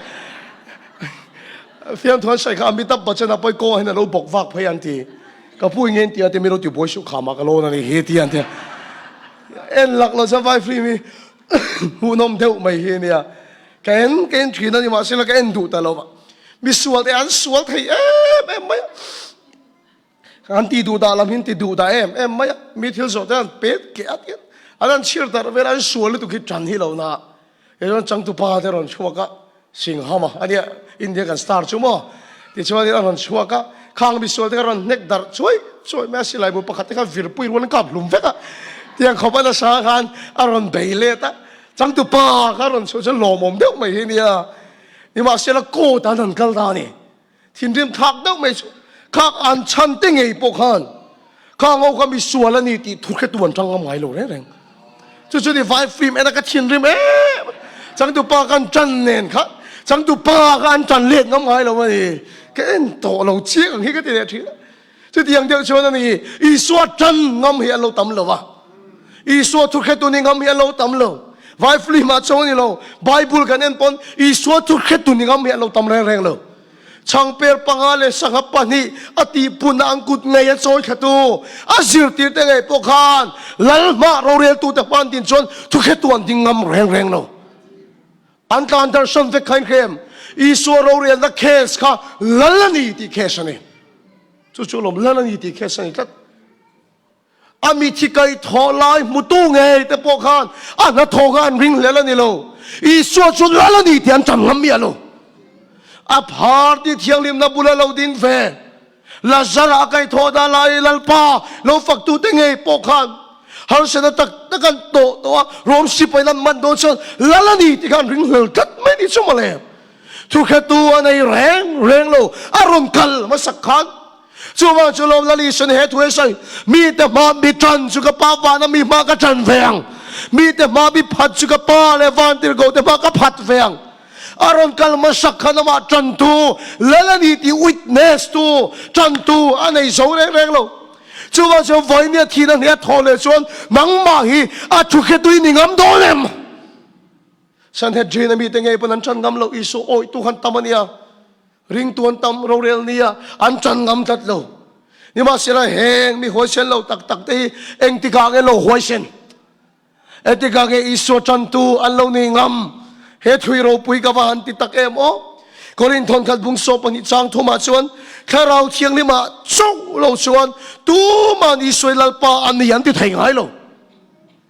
fiamthu an sawi kha Amitabh Bachchan a pawi kawngah hian a lo bawk vak phei an ti. Ka pu in ngen tia te mi lo ti buai suh kham ah ka lawn a ni hi ti an tia. En lak lo chuan vai film hi hmuhnawm deuh mai hi ania. Ka en ka en thin a ni mahse ka en duh ta lo va. Mi sual te an sual thei em em mai a. An ti duh dah lam hi an ti duh dah em em mai a. Mi thil zawh te an pet keh a tian an an chhir darh vel a an sual lutuk hi tan hi lo na. Hei chuan changtupa te rawn chhuak a, Singhama a nia, India kan star chu maw? Tichuanin a rawn chhuak a, khang misual te kha rawn hnek darh chuai chuai mai a, silai bu pakhat te kha virpui rual an kap hlum vek a, tiang khawp a nasa khan a rawn bei let a, changtupa kha rawn chhuah chuan lawmawm deuh mai hi nia, nimahsela court ah an han kal ta a ni. Thinrim thlak deuh mai chu khak an chhan te ngei pawh khan kha ngo kha mi sual a ni tih thu hretu an tang ngam ngai lo reng reng. Chu chu ni vai film en a ka thinrim em changtupa kan tan nen kha changtupa kha an tan let ngam ngai lo a ni. Ka en tawh lo chiang ang hi ka ti leh thin a. Chutiang deuh chuan a ni Isua tan ngam hi an lo tam lo a. Isua thu hretu ni ngam hi an lo tam lo. Vai film ah chuan a ni lo Bible kan en pawn Isua thu hretu ni ngam hi an lo tam reng reng lo. Changper panga leh sangha pahnih a tihpunna an kut ngei a chawi thlatu a zirtirte ngei pawh khan Lalhmah roreltute hma an din chuan thuhretu an ding ngam reng reng lo. An tlan darhsan vek kha inhrem Isua rorelna case kha Lal a ni tih case a ni. Chu chu lawm Lal a ni tih case a ni tlat. A mithi kai thawh lai hmutu ngei te pawh khan a hnathawh kha an ring hlel a ni lo. Isua chu lal a ni tih an tan ngam miah lo. A phar ti thianghlimna bula lo ding ve Lazara a kai thawh dah lai Lalpa lo faktute ngei pawh khan harsatna tak tak an tawh tawh a, Rom sipain an man dawn chuan lal a ni tih kha an ring hlel tlat mai ni chu mawle. Thukhetu a nei reng reng lo, a rawn kal hmasak khan Chuvang chu lawm Lali Sun he thu hi sawi, Mite hma mi tan chu ka pa vana mi hma ka tan ve ang. Mite hma mi phat chu ka pa leh vantirhkoh te hma ka phat ve ang. A rawn kal hmasak khan amah tantu Lal a ni tih witness tu tantu a nei zo reng reng lo. Chuvang chuan vawinia thihna hne a thawh leh chuan nangmah hi a thukhetui ni ngam dawn em? Sanhedrin a mite ngei pawn an tan ngam lo, Isua awihtu khan tam a nia. Ringtu an tam rorel nia an tan ngam tlat lo. Nimahsela heng mi huaisen lo tak tak te hi engtikah nge lo huaisen? Engtikah nge Isua tantu an lo nei ngam? He thui ropui ka va han ti tak em aw! Korinth thawnkhat bung 12 chang thumah chuan Thlarau Thianghlimah chauh lo chuan tuman Isua Lalpa a ni an ti thei ngai lo.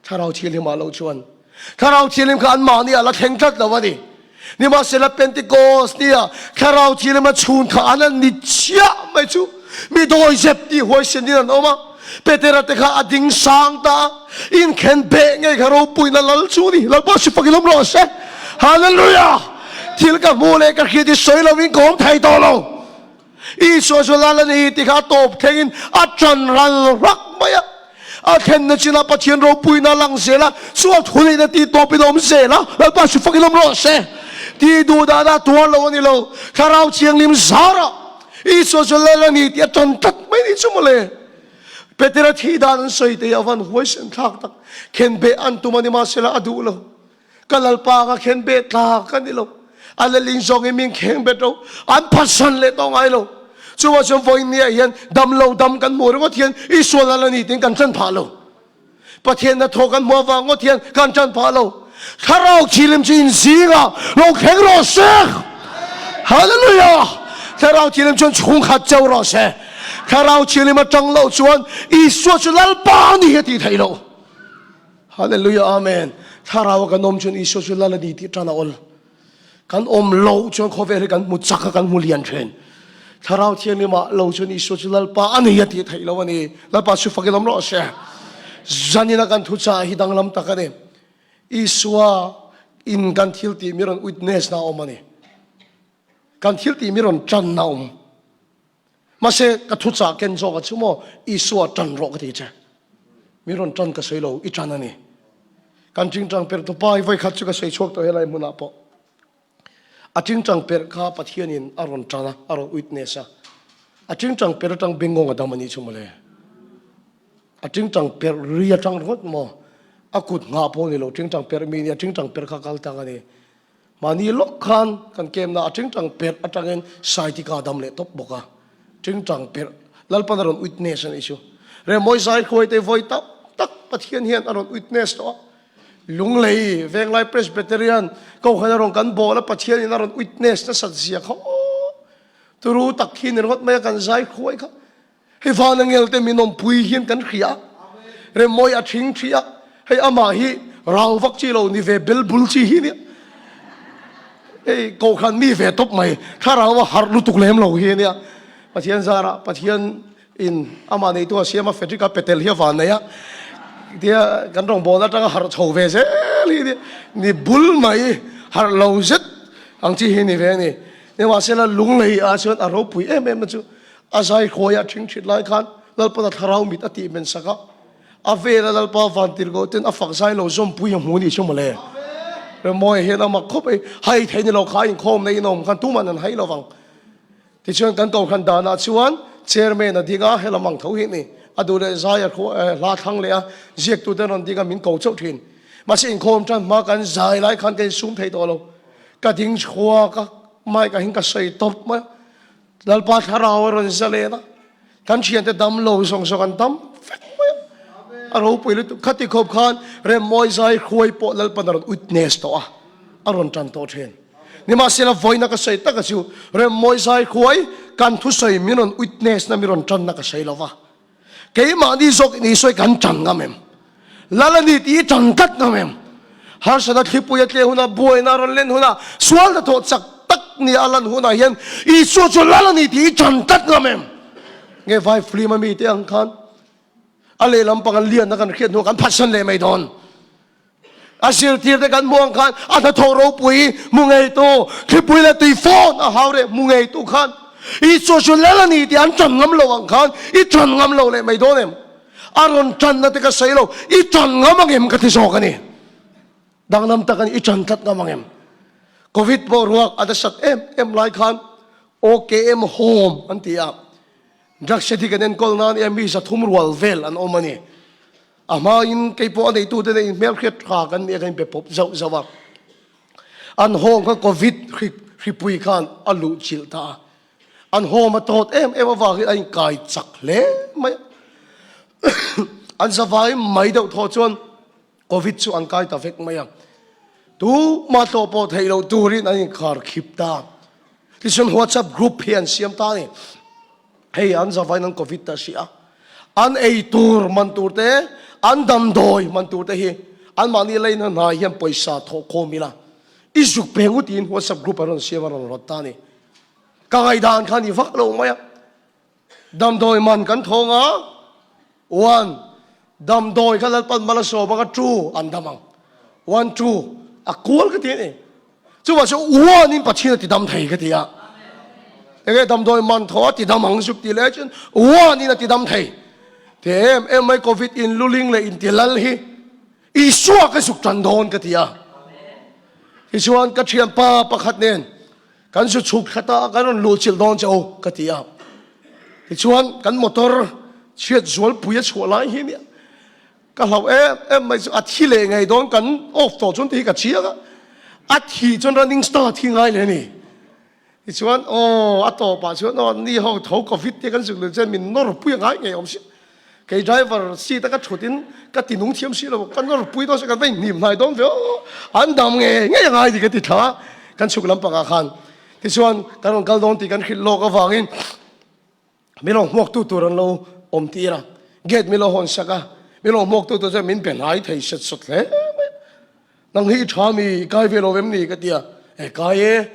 Thlarau Thianghlimah lo chuan Thlarau Thianghlim kha anmahni ah la thleng tlat lo a ni. Nimahsela Pentecost nia Thlarau Thianghlim a chhun kha an an ni chiah mai chu mi dawizep tih huaisen in an awm a. Petera te kha a ding sang ta a, inkhen beh ngei kha ropuina lal chu a ni. Lalpa si fak in awm rawh se. Hallelujah! Thil ka hmuh leh ka hriat hi sawi lovin ka awm thei tawh lo. Isua chu lal a ni tih kha a tawp thlengin a ṭan ral rak mai a. A thlenna chinah Pathian ropuina a lang zel a, chu a thuneihna tih tawpin a awm zel a, Lalpa chu fakin awm rawh se. Tih duh dana tuar lo a ni lo, Thlarau Thianghlim zarah Isua chu lal a ni tih a ṭan tlat mai ni chu mawle. Petera thih dan an sawi te hi a van huaisen thlak tak. Khenbeh an tum a ni mahsela a duh lo. Ka Lalpa ka khen bet tla ka ni lo. A leling zawng in min kheng bet ro. An phatsan leh tawh ngai lo. Chuvang chuan vawiin ni ah hian dam lo dam kan hmuh ringawt hian Isual a la ni tiin kan ṭan phah lo. Pathian hnathawh kan hmuh avang ngawt hian kan ṭan phah lo. Thlarau Thianghlim chu in zingah lo thleng rawh se. Hallelujah! Thlarau Thianghlim chuan chhungkhat cheu rawh se. Thlarau Thianghlim aṭang loh chuan Isua chu Lalpa a ni hi a tih theih loh. Hallelujah Amen. Thlarau a kan awm chuan Isua chu Lal a ni tih tan a awl. Kan awm loh chuan khawvel hi kan hmu chak a, kan hmu lian thin. Thlarau Thianghlimah lo chuan Isua chu Lalpa a ni a tih theih lo a ni. Lalpa chu fakin awm rawh se. Zanina kan thuchah hi danglam tak a ni. Isua in kan thil tih mi rawn witness na awm a ni. Kan thil tih mi rawn tan na awm. Mahse ka thuchah ken zawk a chu maw Isua tan rawh ka ti che. Mi rawn tan ka sawi lo, i tan a ni. Kan tingtang perh tupa hi vawikhat chu ka sawi chhuak tawh helai hmunah pawh. A tingtang perh kha Pathianin a rawn tan a, a rawn witness a. A tingtang perh atang bengngawng a dam a nih chu mawle. A tingtang perh ri atang ringawt maw? A kut nghah pawh ni lo, tingtang perh mi nia tingtang perh kha kal tang a ni. Mahni lawk khan kan kemna a tingtang perh atangin Saitika dam leh tawp bawk a. Tingtang perh Lalpan a rawn witness a nih chu. Remawi zai khuai te vawi tam tak Pathian hian a rawn witness tawh a. Lunglei Venglai Presbyterian Kohhran a rawn kan bawl a Pathianin a rawn witness nasat zia kha aw! Turu tak hi ni ringawt mai a kan zai khuai kha. Hei van angel te min awmpui hian kan hria a, Remawi a thing thi a, hei amah hi rau vak chi lo ni ve bel bul chi hi nia. Hei kohhran mi ve tawp mai, thlarau a harh lutuk lem lo hi ania. Pathian zarah Pathian in amah neitu a siam a, Frederick a petel hi a van nei a, tia kan rawngbawlna atanga harh chho ve zel hi nia, ni bul mai harh lo zet ang chi hi ni ve a ni. Nimahsela lunglei ah chuan a ropui em em na chu A zai khuai a ṭhing ṭhit lai khan Lalpan a thlarau mit a tih men sak a, a vela Lalpa vantirhkoh ten a fak zai lo zawmpui a hmu nih chu mawle. Remawi hian a mak khawp ei, hai thei ni lo kha inkhawm nei in awm khan tuman an hai lovang. Tichuan kan kohhran danah chuan chairman a ding a, helam ang tho hi ni. A duh leh zai a hla thlang leh a, ziaktute an rawn ding a min ko chauh thin. Mahse inkhawm tan hma kan zai lai khan ka insum thei tawh lo. Ka ding chhuak a, mic ah hian ka sawi tawp mai a. Lalpa thlarau a rawn zalen a, kan thiante dam lo zawng zawng an dam vek mai a, a ropui lutuk. Khati khawp khan Remmawi zai hruai pawh Lalpan a rawn witness tawh a, a rawn tan tawh thin. Nimahsela vawiina ka sawi taka chu Remmawi zai hruai kan thusawi min rawn witness na min rawn tanna ka sawi lo va. Keimahni zawk in Isua hi kan tan ngam em? Lal a ni tih hi tan tlat ngam em? Harsatna thlipui a tleh hunah, buaina a rawn len hunah, sual hnathawh chak tak nia a lan hunah hian Isua chu Lal a ni tih hi tan tlat ngam em? Nge vai film a mite ang khan a lehlam panga lianna kan hriat hnuah kan phatsan leh mai dawn? A zirtirte kan hmuh ang khan a hnathawh ropui hmu ngeitu, thlipui leh tui fawn a hau reh hmu ngeitu khan Isua chu lal a ni tih an ṭan ngam lo ang khan i ṭan ngam lo leh mai dawn em? A rawn ṭanna te ka sawi lo, i ṭan ngam ang em ka ti zawk a ni. Danglam tak a ni, i ṭan tlat ngam ang em? Covid pawh ruak a nasat em em lai khan OKM Home an ti a, drugs hi kan enkawl nan e mi 300 rual vel an awm a ni. A hmain kei pawh a neitute nen inhmelhriat tha kan nia kan inpe pawp zauh zauh a. An home kha Covid hripui khan a luh chilh ta a. An home a tawt em em avangin a inkai chak hle mai a. An zavai mai deuh thaw chuan Covid chu an kai ta vek mai a. Tumah tlawh pawh theih loh turin an inkhar khip ta. Tichuan WhatsApp group hi an siam ta a ni. Hei an zavain an Covid ta si a, an ei tur man tur te, an damdawi man tur te hi anmahni leina hna hian pawisa thawh khawm ila i zuk pe ngut tiin WhatsApp group an rawn siam a rawn rawt ta a ni. Ka ngaihdan kha ni vak lo mai a. Damdawi man kan thawng a, one, damdawi kha Lalpan Malasawm anga two an dam ang. One, two, a kual ka ti a ni. Chuvah chuan uanin Pathian a ti dam thei ka ti a. Enge damdawi man thaw a ti dam ang zuk ti leh chuan uanin a ti dam thei. Ti em em mai Covid in luling leh in ti lal hi Isua ka zuk tan dawn ka ti a. Tichuan ka thianpa pakhat nen kan zu chhuk thla ta a, kan rawn luh chilh dawn che u ka ti a. Tichuan kan motor chhiat zualpui a chhuah lai hi nia. Ka hlauh em em mai chu a thi leh ngei dawn kan off tawh chuan tih hi ka chiang a, a thih chuan running start hi ngai leh a ni. Tichuan aw a tawpah chuan aw ni ho tho covid te kan zuk luh chuan min nawr pui a ngai ngei awm si. Kei driver seat a ka thut in ka ti nung thiam si lo, ka nawr pui dawn si kan va inhnim hnai dawn ve aw an dam ngei ngei a ngai tih ka ti thla a kan chhuk lampangah khan. Tichuan kan rawn kal dawn tih kan hrilh lawk avangin Min lo hmuaktu tur an lo awm tir a, gate min lo hawn sak a, min lo hmuaktu tur chuan min be hnai thei set sawt hle mai a. Nang hi i tha mi, i kai ve lo em ni? ka ti a. E kai e.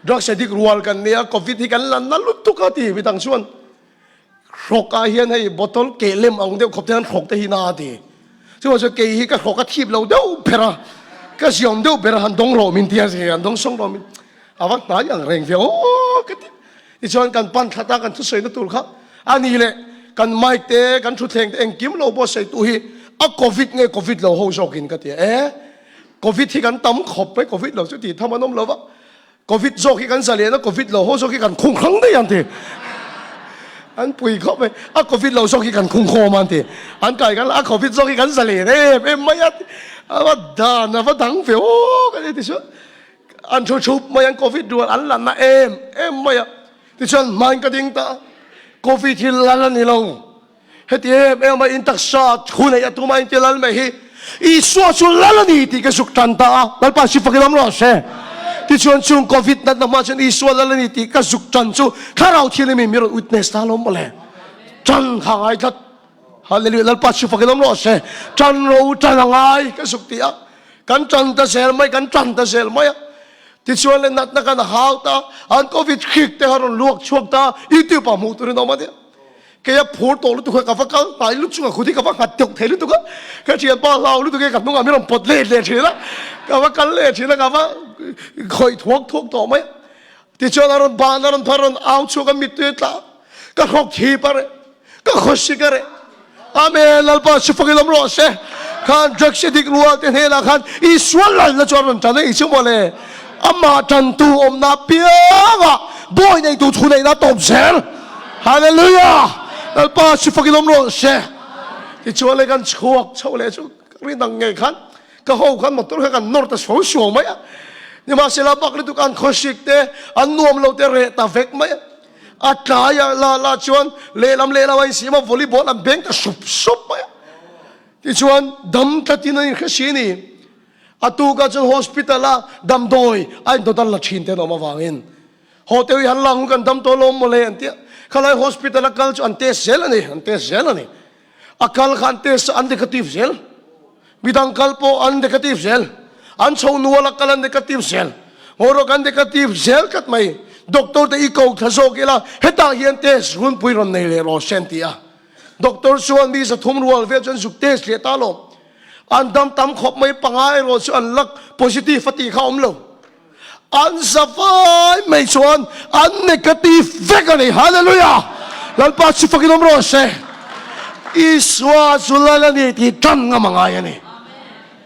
Drugs addict rual kan nia covid hi kan la na lutuk a ti midang chuan hrawk ah hian hei bottle keh lem ang deuh khawp te hian hrawk te hi na a ti. Chuvang chuan kei hi ka hrawk a thip lo deuh ber a, ka ziawm deuh ber a han dawng rawh min ti a han dawng sawng rawh min a va hnai ang reng ve aw ka ti. Tichuan kan pan thlat a kan thusawi na tur kha a ni leh kan mic te kan thutthleng te engkim lo pawh sawi tu hi a covid nge covid lo ho zawkin ka ti a e. Covid hi kan tam khawp mai, Covid lo chu tih tham an awm lo va, Covid zawk hi kan zalen a, Covid lo ho zawk hi kan khung hrang daih an ti. An pui khawp mai, a Covid lo zawk hi kan khung khawm an ti. An kai kan a Covid zawk hi kan zalen em em mai a, a va dan a va dang ve aw ka ti chu. An thu thup mai an Covid rual an la na em em mai a. Tichuan hmain ka ding ta a, Covid hi lal a ni lo. Heti em em a in taksa thu neih a tum a inti lal mai hi Isua chu lal a ni tih ka zuk tan ta a, Lalpa si fakin awm rawh se. Tichuan chung Covid natna hma chuan Isua lal a ni tih ka zuk tan chu Thlarau Thianghlim in min rawn witness ta alawm mawle. Tan kha ngai tlat. Hallelujah Lalpa si fakin awm rawh se. Tan ro tan a ngai ka zuk ti a. Kan tan ta zel mai kan tan ta zel mai a. Tichuan le natna kan hau ta an Covid hrik te kha rawn luak chhuak ta YouTube ah hmuh turin awm a nia. Kei a phur tawh lutuk a, ka va kal hnai lutuk a, khuti ka va nghat deuh thei lutuk a, ka thianpa hlau lutuk e ka hnungah min rawn pawt let leh thin a, ka va kal leh thin a, ka va khawih thuak thuak tawh mai a. Tichuan a rawn ban a rawn phar a rawn au chhuak a, mittui a tla a, ka hrawk thip a reh, ka khawsik a reh. Amen, Lalpa chu fak i lawm rawh se. Khan drugs addict rual te hnenah khan Isua lalna chu a rawn tan a ih chu mawle. Amah tantu awmna apiangah bawi neitu thu neihna a tawp zel. Hallelujah! Lalpa chu fakin awm rawh se. Tichuan le kan chhuak chho leh chu rin ang ngei khan ka ho khan motor kha kan nawr ta suau suau mai a. Nimahsela bak lutuk an khawsik te an nuam lo te reh ta vek mai a. A tlai a la la chuan lehlam lehlam a insiam a volleyball an beng ta sup sup mai a. Tichuan dam tlatin an inhre si a ni. A tukah chuan hospital a damdawi a indawt an la thin te an awm avangin Hotel hi han lang kan dam tawh lawm mawle an tia. Khalai hospital a kal chu an test zel a ni, an test zel a ni. A kal kha an test a an negative zel. Midang kal pawh an negative zel. An chho nual a kal an negative zel. Ngaw rawh kan negative zel tlat mai. Doctor te i ko thla zawk ila hetah hian test runpui rawn nei leh rawh se an ti a. Doctor chuan mi 300 rual vel chu an zuk test leh ta lawm. An dam tam khawp mai panga erawh chu an lak positive a tih kha awm lo. An zavai mai chuan an negative vek a ni. Hallelujah! Lalpa chu fakin awm rawh se. Isua chu lal a ni tih tan ngam a ngai a ni.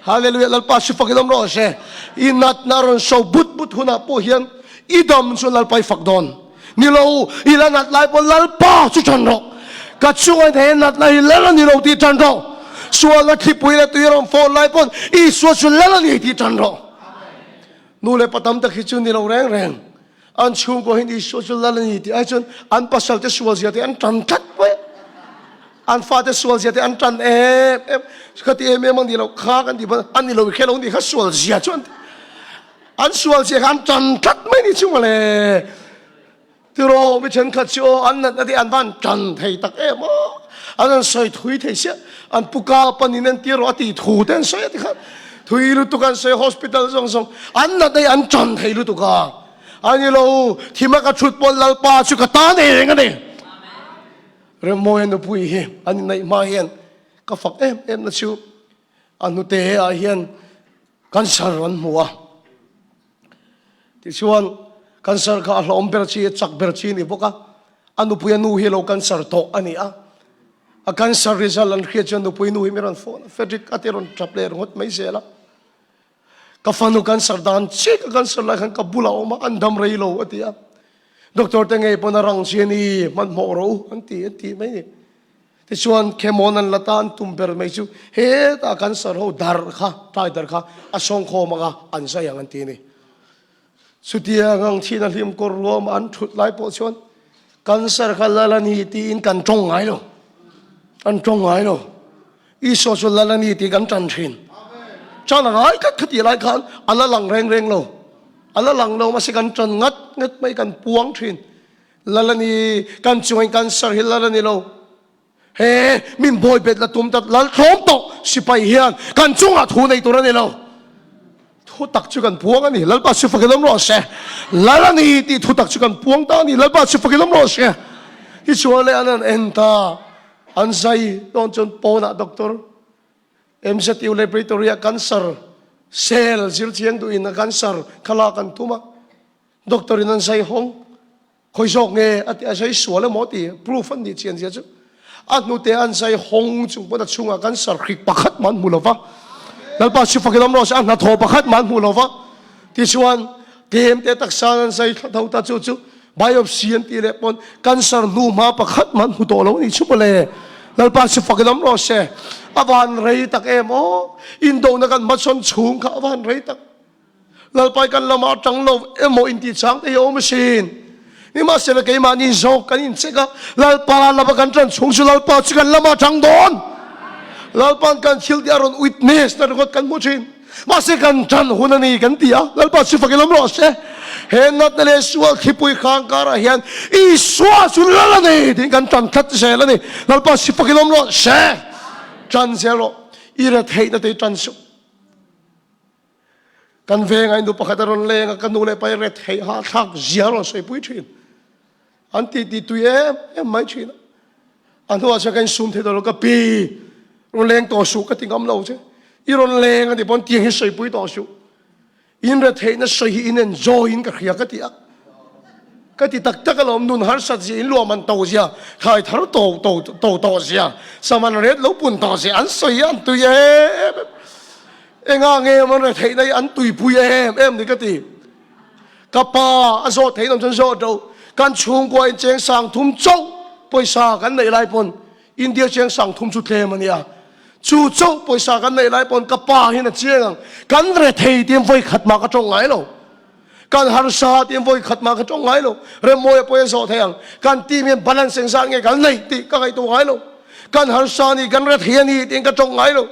Hallelujah! Lalpa chu fakin awm rawh se. I natna rawn so but but hunah pawh hian i dam chu Lalpa i fak dawn. Ni lo, i la nat lai pawh Lalpa chu tan rawh. Ka chungah he natna hi lal a ni lo tih tan rawh. Sualna thlipui leh tui rawn fawn lai pawn Isua chu lal a ni tih tan rawh. Nu leh pa tam tak hi chu ni lo reng reng. An chhungkaw hian Isua chu lal a ni tih ai chuan an pasal te sual zia te an tan tlat mai a. An fate sual zia te an tan em em. Khati em em a ni lo kha kan tih pawn a ni lo i khe lo ni kha sual zia chu an ti. An sual zia kha an tan tlat mai ni chu mawle. Tiraw mi thenkhat chu aw an natna te an van tan thei tak em aw an han sawi thui thei sia an pu ka panin an tiraw a tih thu te an sawi a tikhan thui lutuk an sawi hospital zawng zawng an natna hi an tan thei lutuk a a ni lo thima ka thut pawn Lalpa chu ka ta nei reng a ni Remmawia nupui hi an inneih hma hian ka fak em em na chu a hnute ah hian cancer an hmu a. Tichuan, cancer kha a hlawm ber chi, a chak ber chi a ni bawk a, a nupui a nu hi lo cancer tawh a ni a. A cancer result an hriat chuan nupui nu hi mi rawn phone a, Frederick a ti rawn tap leh ringawt mai zel a. Ka fanu cancer dan chiah ka cancer lai khan ka bulah a awm a, an dam rei lo a ti a. Doctor te ngei pawn a rang chi a ni, hmanhmawh rawh u an ti an ti mai a ni. Tichuan Khemawn an la ta an tum ber mai chu hetah cancer ho dar kha, tlai dar kha a sawngkhawm ang a, an zai ang an ti a ni. Chutia ngang thin a hlim kawr ruam an thut lai pawh chuan cancer kha lal a ni tiin kan tawng ngai lo. Kan tawng ngai lo. Isua chu lal a ni tih kan tan thin. Chan a ngai tlat khatih lai khan a la lang reng reng lo. A la lang lo mahse kan tan ngat ngat mai kan puang thin. Lal a ni, kan chungin cancer hi lal a ni lo. He min bawi bet la tum tat lal tlawm tawh sipai hian kan chungah thu nei tur a ni lo. Thutak chu kan puang a ni, Lalpa chu fakin awm rawh se. Lal a ni tih thutak chu kan puang ta a ni, Lalpa chu fakin awm rawh se. Tichuan leh an han en ta, an zai dawn chuan pawnah doctor MZU laboratory ah cancer cell zir chiang duhin a cancer kha lak an tum a, doctor in an zai hawng. Khawi zawk nge a ti a zai sual emaw ti proof an nih chian zia chu a hnute an zai hawng chung pawn a chhungah kan sarhrik pakhat mah an hmu lova Lalpa chu fakin awm rawh se a hnathawh pakhat mah an hmu lova tichuan tlem te taksa an zai thla tho ta chu chu biopsy an tih leh pawn cancer hnu hma pakhat mah an hmu tawh lo a nih chu mawle Lalpa chu fakin awm rawh se a van rei tak em aw indona kan hmachhawn chhung kha a van rei tak. Lalpai kan lamah tang lo emaw intih chang te hi a awm asin. Nimahsela keimahni zawk kan inchek a, Lalpa lama kan tan chhung chu Lalpa chu kan lamah tang dawn. Lalpa'n kan thil tih a rawn witness na ringawt kan hmu thin. Mahse kan tan hun a ni kan ti a, Lalpa chu fak i lawm rawh se. He natna leh sual thlipui khang karah hian Isua chu Lal a ni tiin kan tan tlat zel a ni. Lalpa chu fak i lawm rawh se. Tan zel rawh. I retheihna te i tan suh. Kan vengah in nu pakhat a rawn leng a, ka nu leh pa hi retheih hahthlak zia a rawn sawipui thin. An ti ti tui em em mai thin a. A hnuah chuan ka insum thei tawh lo, ka pi, rawn leng tawh suh ka ti ngam lo che. I rawn leng a nih pawn tiang hi sawipui tawh suh. In retheihna sawi hi in enjoy in ka hria ka ti a. Ka ti tak tak alawm, nun harsat zia, in luahman to zia, thlai thar to to to tawh zia, saman ret lo pun tawh zia an sawi a, an tui em em. Enga nge an retheihna hi an tuipui em em ni ka ti. Ka pa a zawh theih nawm chuan zawh ṭo. Kan chhungkua in cheng 3000 chauh pawisa kan neih lai pawn India cheng 3000 chu tlem a nia. Chu chauh pawisa kan neih lai pawn ka pa hian a chiang ang. Kan rethei tiin vawi khat mah ka tawng ngai lo. Kan harsa tiin vawi khat mah ka tawng ngai lo. Remmawia pawh hi a zawh thei ang. Kan team hian balance engzat nge kan neih tih ka ngaihtuah ngai lo. Kan harsa ni, kan rethei a ni tiin ka tawng ngai lo.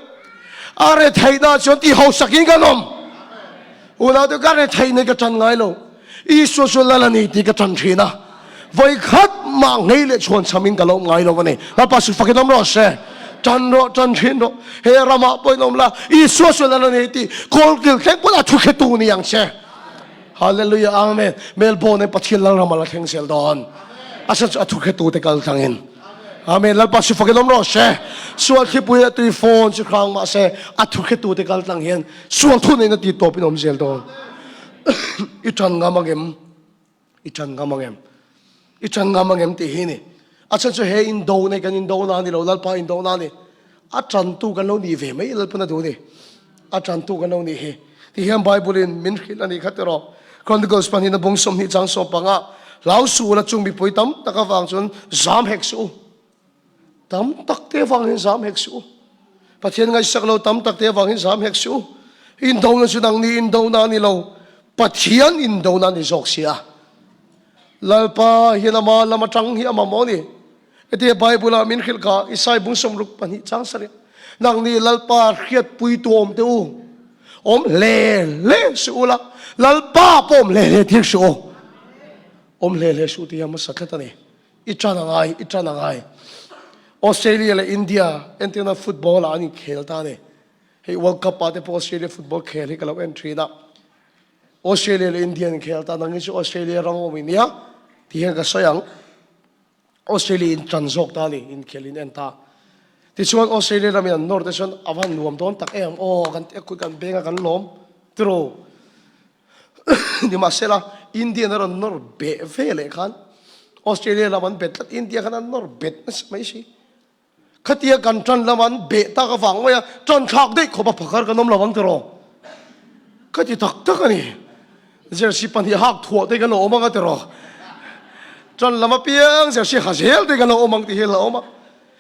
A retheihna chuan ti hausakin kan awm. Unaute ka retheih nei ka tan ngai lo. Isua chu Lal a ni tih ka tan thin a. Vawi khat mah ngei leh chhuan chhamin ka lo awm ngai lo a ni. Lalpa chu fakin awm rawh se. Tan rawh, tan thin rawh. He ramah pawhin awm la, Isua chu Lal a ni tih kawlkil thleng pawn a thuhretu ni ang che. Hallelujah, Amen. Melbourne Pathian Lalram a la thleng zel dawn. A chhan chu a thuhretute kal tlangin. Amen. Lalpa chu fakin awm rawh se. Sual thlipui leh tui fawn chu hrang mah se, a thuhretute kal tlang hian sual thu neihna tih tawpin awm zel dawn. I ṭan ngam angem? I ṭan ngam angem? I ṭan ngam angem tih hi ni. A chhan chu he indo nei kan indo na ni lo, Lalpa indo na ni. A ṭantu kan lo nih ve mai Lalpan a duh ni. A ṭantu kan lo nih hi. Ti hian Bible in min hrilh a nih kha tiraw. Chronicles pahnih na bung 20 chang 15 hlau suh ula chung mipui tam tak avang chuan zam hek suh u. Tam tak te avang hian zam hek suh u. Pathian ngaihsak lo tam tak te avang hian zam hek suh u. Indona chu nangni indona a ni lo, Pathian indona a ni zawk si a. Lalpa hian ama lam atang hi a mamawh a ni. Hetia Bible ah min hrilh kha Isai bung 62 chang sarih. Nangni Lalpa hriatpui tu awm teh u. Awm hle hle suh ula, Lalpa pawh awm hle hle tir suh u. Awm hle hle suh tih hi a hmasa tlat a ni. I tan a ngai, i tan a ngai. Australia leh India entirna football ah an inkhel ta a ni. Hei World Cup ah te pawh Australia football khel hi ka lo en thin a. Australia leh India an inkhel ta, nangni chu Australia ram awm i nia tih hian ka sawi ang. Australia in tan zawk ta a ni, inkhel in en ta. Tichuan Australia ramin an nawr te chuan a va nuam dawn tak em aw, kan ti a kut kan beng a kan lawm tiraw. Nimahsela Indian a rawn nawr beh ve leh khan Australia lam an bet tlat, India khan an nawr bet nasa mai si. Khatia kan tan lam an beh tak avang mai a, tan thlak daih khawp a phakar kan awm lo ang tiraw. Ka ti tak tak a ni. Jersey pahnih hak thuah te kan lo awm ang a tiraw. Tan lam apiang jersey ha zel te kan lo awm ang tih hi a la awm a.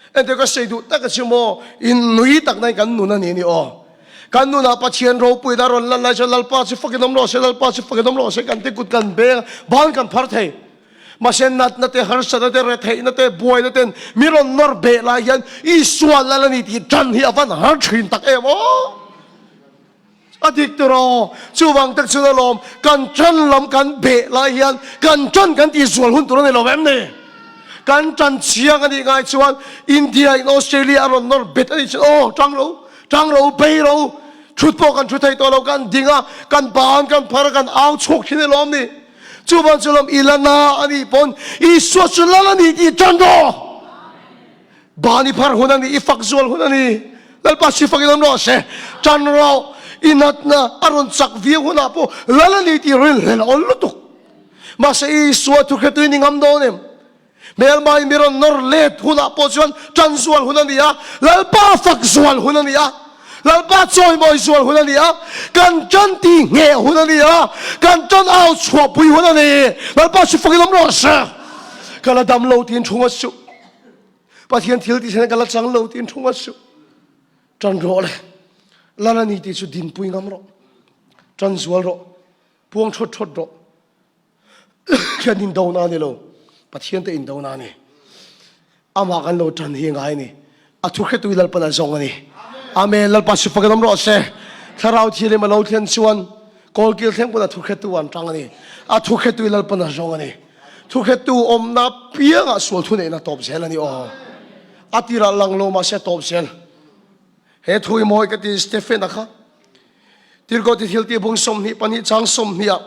Engte ka sawi duh tak a chu maw, in nui tak na in kan nun a ni ni aw. Kan nunah Pathian ropuina a rawn lan lai chuan Lalpa chu fakin awm rawh se, Lalpa chu fakin awm rawh se kan ti kut kan beng a, ban kan phar thei. Mahse natna te, harsatna te, retheihna te, buaina ten mi rawn nawr beh lai hian Isua lal a ni tih tan hi a van har thin tak em aw! A dik tur aw! Chuvang tak chuan alawm kan tan lam kan beh lai hian kan tan kan tihzual hun tur a ni lo em ni? Kan tan chiang a nih ngai chuan India in Australia a rawn nawr bet a nih chuan aw tang ro, tang ro, bei ro! Thut pawh kan thu thei tawh lo, kan ding a, kan ban kan phar a, kan au chhuak thin alawm ni. Chuvan chu lawm i la na a nih pawn Isua chu lal a ni tih tan rawh. Ban i phar hun a ni, i fak zual hun a ni. Lalpa si fak in awm rawh se. Tan rawh, i natna a rawn chak viau hunah pawh lal a ni tih rinhlelh a awl lutuk. Mahse Isua thu hretu in i ngam dawn em? Hmelma in mi rawn nawr let hunah pawh chuan tan zual hun a ni a, Lalpa fak zual hun a ni a, Lalpa chawimawi zual hun a ni a, kan tan ti ngheh hun a ni a, kan tan au chhuahpui hun a ni. Lalpa chu fakin awm rawh se. Ka la dam lo tiin thu ngawt suh. Pathian thil tih hian ka la chang lo tiin thu ngawt suh. Tan rawh le. Lal a ni tih chu dinpui ngam rawh. Tan zual rawh. Puang thawt thawt rawh. Kan indona a ni lo, Pathian te indona a ni. Amah kan lo tan hi ngai a ni. A thu hretu hi Lalpan a zawng a ni. Amen. Lalpa sifa kan awm rawh se. Thlarau thianghlim a lo thlen chuan kawlkil thleng pawn a thu hretu an tang a ni. A thu hretu hi Lalpan a zawng a ni. Thu hretu awmna piangah sual thu neihna tawp zel a ni aw. A tirah lang lo mahse a tawp zel. He thu hi mawi ka ti Stephen a kha. Tirhkoh ti thil tih bung 22 chang 20 ah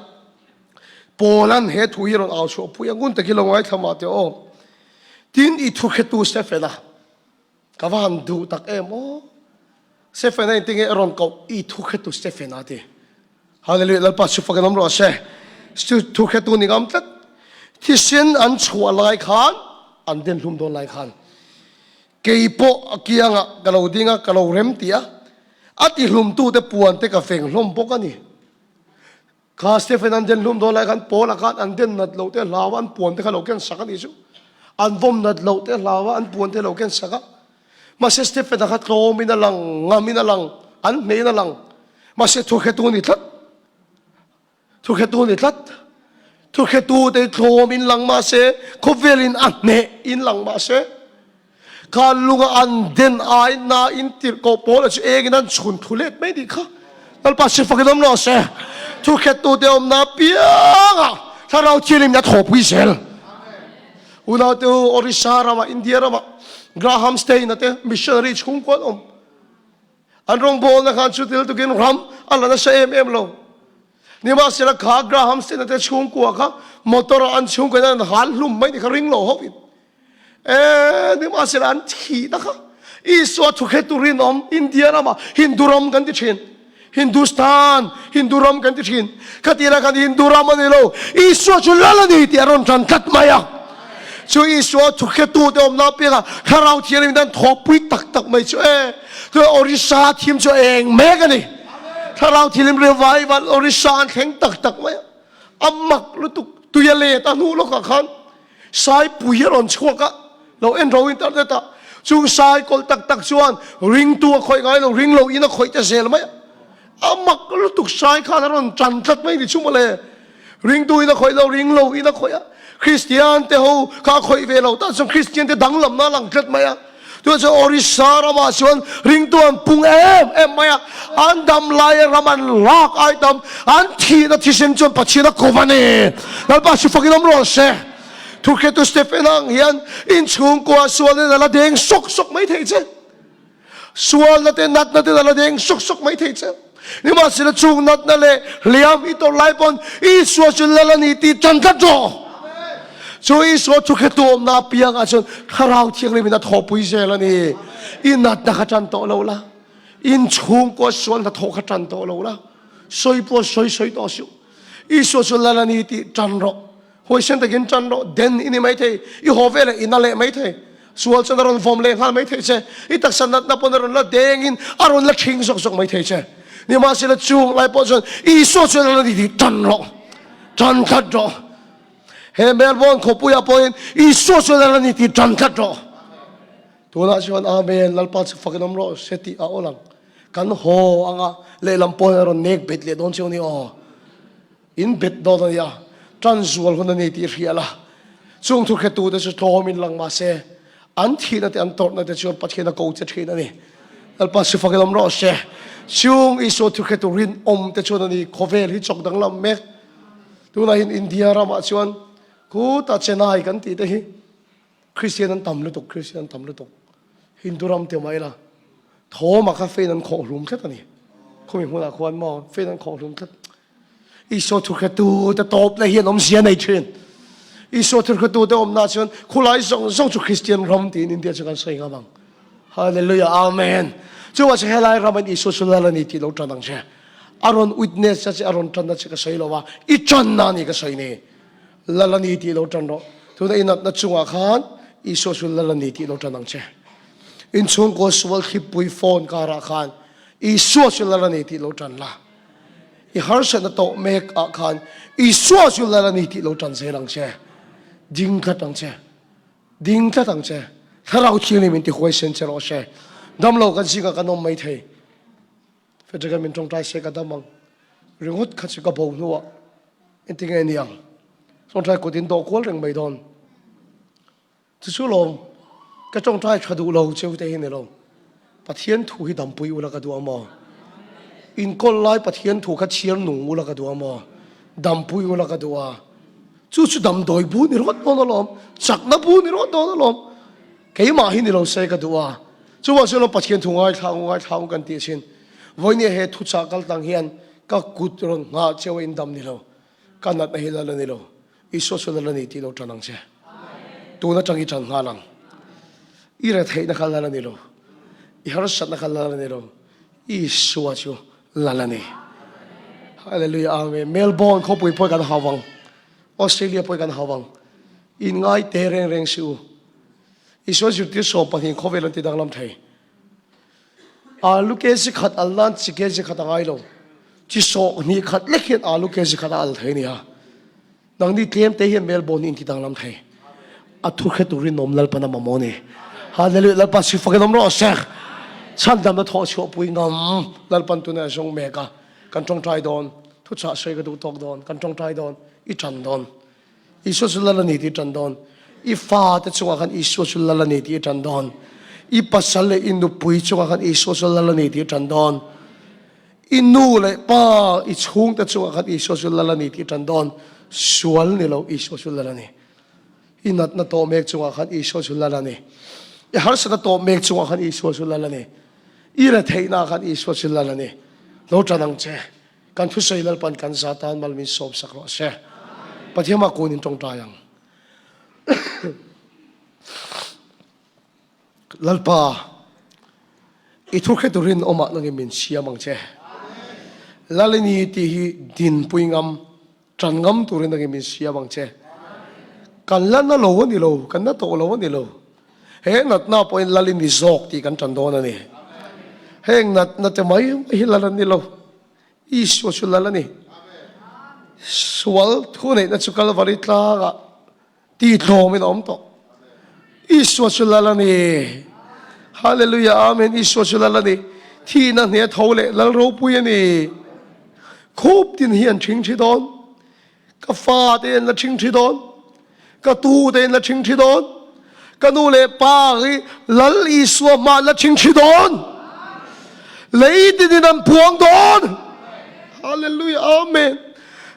Paula'n he thu hi rawn au chhuah pui a, ngun takin lo ngaithla mah teh aw. Tin, i thu hretu Stephen-a, ka va han duh tak em aw. Stephen-a engtin nge a rawn koh i thu hretu Stephen-a ti. Hallelujah, Lalpa chu fakin awm rawh se. Thu hretu ni ngam tlat. Thisen an chhuah lai khan, an den hlum dawn lai khan, kei pawh a kiangah ka lo ding a, ka lo rem ti a, a tihlumtute puan te ka feng hlawm bawk a ni. Kha Stephen an den hlum dawn lai khan Paul-a khan an den nat loh te hlau a, an puan te kha lo ken sak a nih chu. An vawm nat loh te hlau a, an puan te lo ken sak a. Mahse Stephen-a kha tlawmin a lang, ngamin a lang, an hnehin a lang. Mahse thuhretu a ni tlat. Thuhretu a ni tlat. Thuhretu te tlawmin lang mahse khawvelin a hneh in lang mahse Kha lunga an den ai na in tirhkoh pawl a chu engin an chhun thu let mai nih kha. Lalpa si fakin awm lo se. Thu khettu te awmna pianga thlarau thianghlim in a thawhpui zel. Unau te u Orissa ramah India ramah Graham Stein a te missionary chhungkua an awm. An rawngbawlna khan chu til tukin ram a la nasa em em lo. Nimahsela kha Graham Stein a te chhungkua kha motor ah an chhungkua in an hal hlum mai nih kha ring lo ho in. E, nimahsela an thihna kha Isua thukhetu rinawm India ramah Hindu ram kan ti thin. Hindustan, Hindu ram kan ti thin. Khatih lai khan Hindu ram a ni lo, Isua chu lal a ni tih a rawn tan tlat mai a. Chu Isua thukhetu te awmna apiangah Thlarau Thianghlim in an thawhpui tak tak mai chu e. Chu Orissa thim chu a eng mek a ni. Thlarau Thianghlim revival Orissa an thleng tak tak mai a. A mak lutuk tui a let a hnu lawkah khan Saipui a rawn chhuak a, lo en ro internet ah chung sai kawlh tak tak chuan ringtu a khawih ngai lo, ring lo in a khawih ta zel mai a, a mak lutuk sai khan a rawn tan tlat mai ni chu mawle, ringtu in a khawih lo, ring lo in a khawih a, Kristian te ho kha a khawih ve lo tan chuan Kristian te danglamna a lang tlat mai a, tunah chuan Orissa ramah chuan ringtu an pung em em mai a, an dam laia ram an lak ai tam, an thihna thisen chuan Pathian a kawm a ni. Lalpa chu fakin awm rawh se. Thukhetu Stephen ang hian inchhungkua sualna in a la deng sawk sawk mai thei che. Sualna te natna te a la deng sawk sawk mai thei che. Nimahsela chung natna leh hliam i tawrh lai pawn Isua chu lal a ni tih tan tlat rawh. Chu Isua thukhetu awmna apiangah chuan Thlarau Thianghlim in a thawhpui zel a ni. I natna kha tan tawh lo la, inchhungkua sual hnathawh kha tan tawh lo la, sawi pawh sawi sawi tawh suh. Isua chu lal a ni tih tan rawh. Huaisen takin tan rawh, den i ni maithei, i haw veleh i na leh maithei, sual chuan a rawn vawm leh nghal maithei che, i taksa natna pawn a rawn la dengin a rawn la ṭhing zawk zawk maithei che. Nimahsela chung lai pawh chuan Isua chuan a la ni tih tan rawh, tan tlat rawh. He Melbourne khawpuiah pawhin Isua chuan a la ni tih tan tlat rawh. Tunah chuan Amen, Lalpa chu fakin awm rawh se tih a awl ang. Kan haw anga lehlam pawhin a rawn nek bet leh dawn chiang a ni aw. In bet dawn a nia, tan zual hun a ni tih hria la. Chung thu hretute chu tlawmin lang mah se, an thihna te an tawrhna te chuan Pathian a ko che thin a ni. Lalpa sifakin awm rawh se. Chung Isua thu hretu rinawm te chuan a ni khawvel hi chawk danglam mek. Tunah hian India ramah chuan khutah Chennai kan tih te hi Kristian an tam lutuk, Kristian an tam lutuk. Hindu ram te mah ila thawm ah kha fein an khawh hlum tlat a ni. Khumi hmunah khuan maw faith an khawh hlum tlat. Isua thuhretu te tawpna hian awmzia nei thin. Isua thuhretu te awmna chuan khulai zawng zawng chu Kristian ram tiin India chu kan sawi ngam ang. Hallelujah, Amen. Chuvah chu helai ram in Isua chu lal a ni tih lo tan ang che. A rawn witness a che, a rawn tanna che ka sawi lo a, i tanna a ni ka sawi ni. Lal a ni tih lo tan rawh. Tuna i natna chungah khan Isua chu lal a ni tih lo tan ang che. Inchhungkaw sual thlipui phone karah khan Isua chu lal a ni tih lo tan la. I harsatna tawh mek ah khan Isua chu lal a ni tih lo tan zel ang che. Ding tlat ang che. Ding tlat ang che. Thlarau Thianghlim in ti huaisen che rawh se. Damlo kan zingah kan awm mai thei. Frederick-a min tawngtai se ka dam ang. Ringawt kha chu ka bo hnuah engtinge ni ang? Tawngtai kut in dawh kual reng mai dawn. Chu chu lawm, ka tawngtai tha duh lo cheu te hi ni lo. Pathian thu hi dampui ula ka duh a maw? Inkawl lai Pathian thu kha chhiar nung ula ka duh a maw? Dampui ula ka duh a. Chu chu damdawi bu ni rawt dawn alawm, chakna bu ni rawt dawn alawm. Keimah hi ni lo se ka duh a. Chuvang chuan Pathian thu ngaithla ang u, ngaithla ang u kan tih thin. Vawinia he thuchah kal tang hian ka kut rawn nghah cheu a indam ni lo. Ka natna hi lal a ni lo. Isua chu lal a ni tih lo tan ang che. Tun atang i tan nghal ang. I retheihna kha lal a ni lo. I harsatna kha lal a ni lo. Isua chu lal a ni. Hallelujah Amen. Melbourne khawpui pawh kan hau ang. Australia pawh kan hau ang. In ngai te reng reng si u. Isua zirtir 12 khawvel an ti danglam thei. Alu kg khat al nan chi kg khat a ngai lo. Chi sawh hnih khat lek hian alu kg khat a al thei a nia. Nangni tlem te hian Melbourne hi in ti danglam thei. A thu hre turin awm Lalpan a mamawh a ni. Hallelujah Lalpa sifak in awm rawh se. Chhandamna thawh chhuah pui ngam Lalpan tunah a zawng mek a. Kan tawngtai dawn. Thuchah sawi ka duh tawk dawn. Kan tawngtai dawn. I tan dawn. Isua chu lal a ni tih i ṭan dawn. I fate chungah khan Isua chu lal a ni tih i ṭan dawn. I pasal leh i nupui chungah khan Isua chu lal a ni tih i ṭan dawn. I nu leh pa, i chhungte chungah khan Isua chu lal a ni tih i ṭan dawn. Sual ni lo, Isua chu lal a ni. I natna tawh mek chungah khan Isua chu lal a ni. I harsatna tawh mek chungah khan Isua chu lal a ni. I retheihna khan Isua chu lal a ni. Lo ṭan ang che. Kan thusawi Lalpan kan za tan mal min sawm sak rawh se. Pathian mah kun in tawngtai ang. Lalpa, i thu hre turin awmah nangin min siam ang che. Lalini tih hi dinpui ngam, ṭan ngam turin nangin min siam ang che. Kan la na lo a ni lo, kan na tawh lo a ni lo. He natna pawhin Lalini zawk tih kan ṭan dawn a ni. Heng natna te mai mai hi lal an ni lo. Isua chu lal a ni. Sual thuneihna chu Kalvari tlangah tihtlawmin a awm tawh. Isua chu lal a ni. Hallelujah, Amen. Isua chu lal a ni. Thihna hne tho leh lal ropui a ni. Khup tin hi an ṭhing ṭhi dawn. Ka fa te an la ṭhing ṭhi dawn. Ka tu te an la ṭhing ṭhi dawn. Ka nu leh pa hi Lal Isua hma an la ṭhing ṭhi dawn. Lei tinin an puang dawn. Hallelujah, Amen.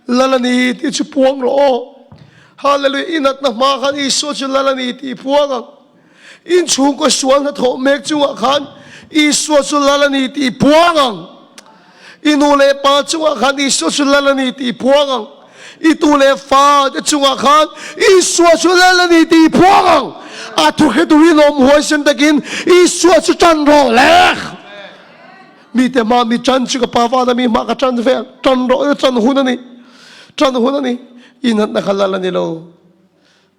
Lal a ni tih chu puang rawh aw. Hallelujah, i natna hma khan Isua chu Lal a ni tih puang ang. Inchhungkaw sual hnathawh mek chungah khan Isua chu lal a ni tih puang ang. I nu leh pa chungah khan Isua chu lal a ni tih puang ang. I tu leh fa te chungah khan Isua chu lal a ni tih puang ang. A thu hre turin awm huaisen takin Isua chu tan rawh le. Mite hma mi tan chu ka pa vana mi hma ka tan ve ang. Tan rawh tan hun a ni. Tan hun a ni. I natna kha lal a ni lo.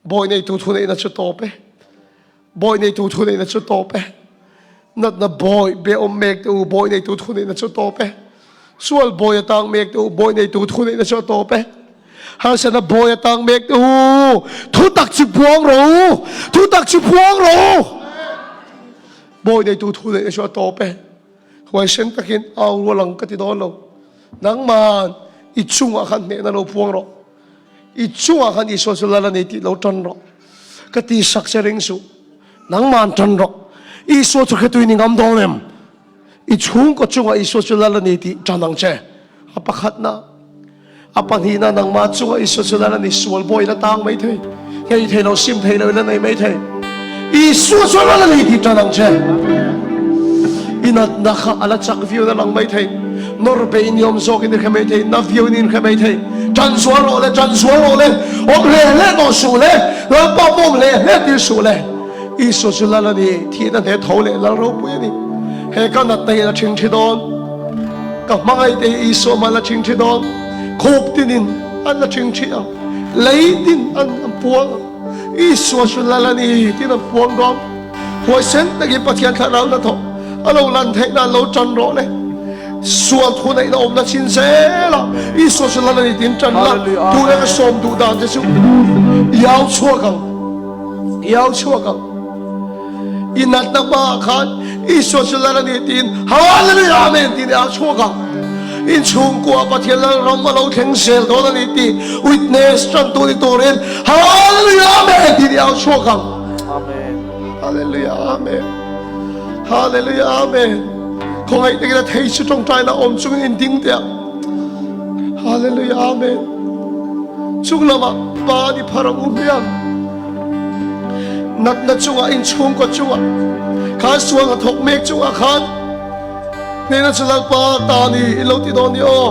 Bawi neitu thuneihna chu tawp e. Bawi neitu thuneihna chu tawp e. Natna bawi be awm mek te u, bawi neitu thuneihna chu tawp e. Sual bawi atang mek te u, bawi neitu thuneihna chu a tawp e. Harsatna bawi atang mek te u, thutak chu puang rawh u, thutak chu puang rawh u. Bawi neitu thuneihna chu a tawp e. Huaisen takin au rual ang ka ti dawn lo. Nangman i chungah khan hnehna lo puang rawh. I chungah khan Isua chu lal a ni tih lo tan rawh. Ka ti sak che ring suh. Nangman tan rawh. Isua chu hretui ni ngam dawn em? I chhungkaw chungah Isua chu lal a ni tih tan ang che. A pakhatna, a pahnihna nangmah chungah Isua chu lal a ni. Sual bawi la tang mai thei. Ngei thei lo, sim thei lo i la nei mai thei. Isua chu lal a ni tih tan ang che. I natna kha a la chak viau na lang mai thei. Nawr bei ni awm zawkin i hre mai thei, na viau in i hre mai thei. Ṭan zual rawh le, ṭan zual rawh le, awm hle hle tawh suh le, Lalpa pawh awm hle hle tir suh le. Isua chu Lal a ni, thihna hneh tho leh Lal ropui a ni. He ka natna hian a ṭhingṭhi dawn, ka hmangaihte hi Isua hman a ṭhingṭhi dawn, khup tinin an la ṭhingṭhi ang, lei tin an puang ang. Isua chu Lal a ni tiin an puang dawn. Huaisen takin Pathian thlarau hnathawh a lo lan theih nan lo ṭan rawh le. Sual thu neihna awmna chin zel a, Isua chu Lal a ni tiin ṭan la. Tuna ka sawm duh dan te chu i au chhuak ang, i au chhuak ang. I natna hmaah khan Isua chu Lal a ni tiin Hallelujah Amen tiin i au chhuak ang. Inchhungkua Pathian Lalram a lo thleng zel dawn a ni tih witness ṭantu ni turin Hallelujah Amen tiin i au chhuak ang. Amen. Hallelujah Amen. Hallelujah Amen. Khawngaih takin a thei chu tawngtaina awm chungin in ding teh ang. Hallelujah Amen. Chung lamah Pa ni phar ang u hmiang. Natna chungah inchhungkaw chungah khan sual hnathawk mek chungah khan Hnena chu Lalpa ta ni i lo ti dawn ni aw.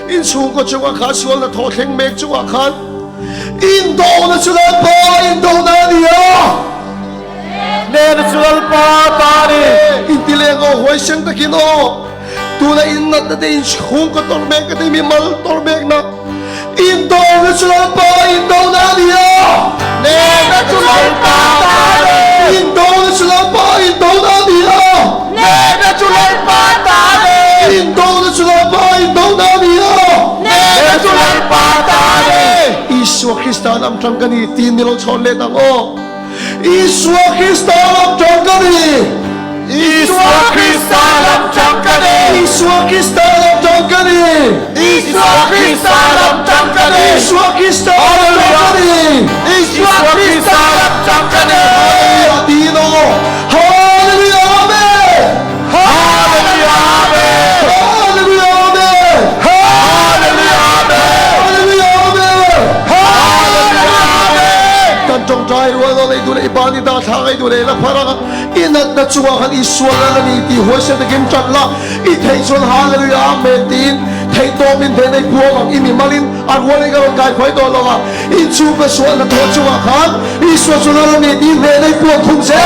In chhungkaw chungah khan sualna thaw thleng mek chungah khan indona chu Lalpa indona a ni a. Hnena chu Lalpa ta ni. Intileng aw huaisen takin aw. Tuna in natna te in chhungkaw tawrh mek ka te mi mal tawrh mekna indona chu Lalpa indona a ni a. Hnena chu Lalpa ta ni. Indona chu Lalpa indona a ni a. Hnena chu Lalpa ta ni. Indona chu Lalpa indona a ni a. Hnena chu Lalpa ta ni. Isua Krista lam tang ka ni tiin ni lo chhawn let ang aw. Isua Krista lam tang ka ni. Isua Krista lam tang ka ni. Isua Krista lam tang ka ni. Isua Krista lam tang ka ni. Isua Krista lam tang ka ni. Isua Krista lam tang ka ni. Hallelujah tiin aw. Hallelujah Amen. Hallelujah Amen. Hallelujah Amen. Hallelujah Amen. Hallelujah Amen. Hallelujah Amen. Kan tawngtai rual aw lei duh leh i pa ni dah thla ngei duh leh la phar ang. I natna chungah khan Isua lal a ni tih huaisen takin ṭan la, i theih chuan Hallelujah Amen tiin theihtawpin hnenei puang ang. I mimalin a rualin ka rawn kai khuai tawh lo a, inchhungkaw sual hnathawh chungah khan Isua chu lal a ni tiin hnenei puang khum zel a.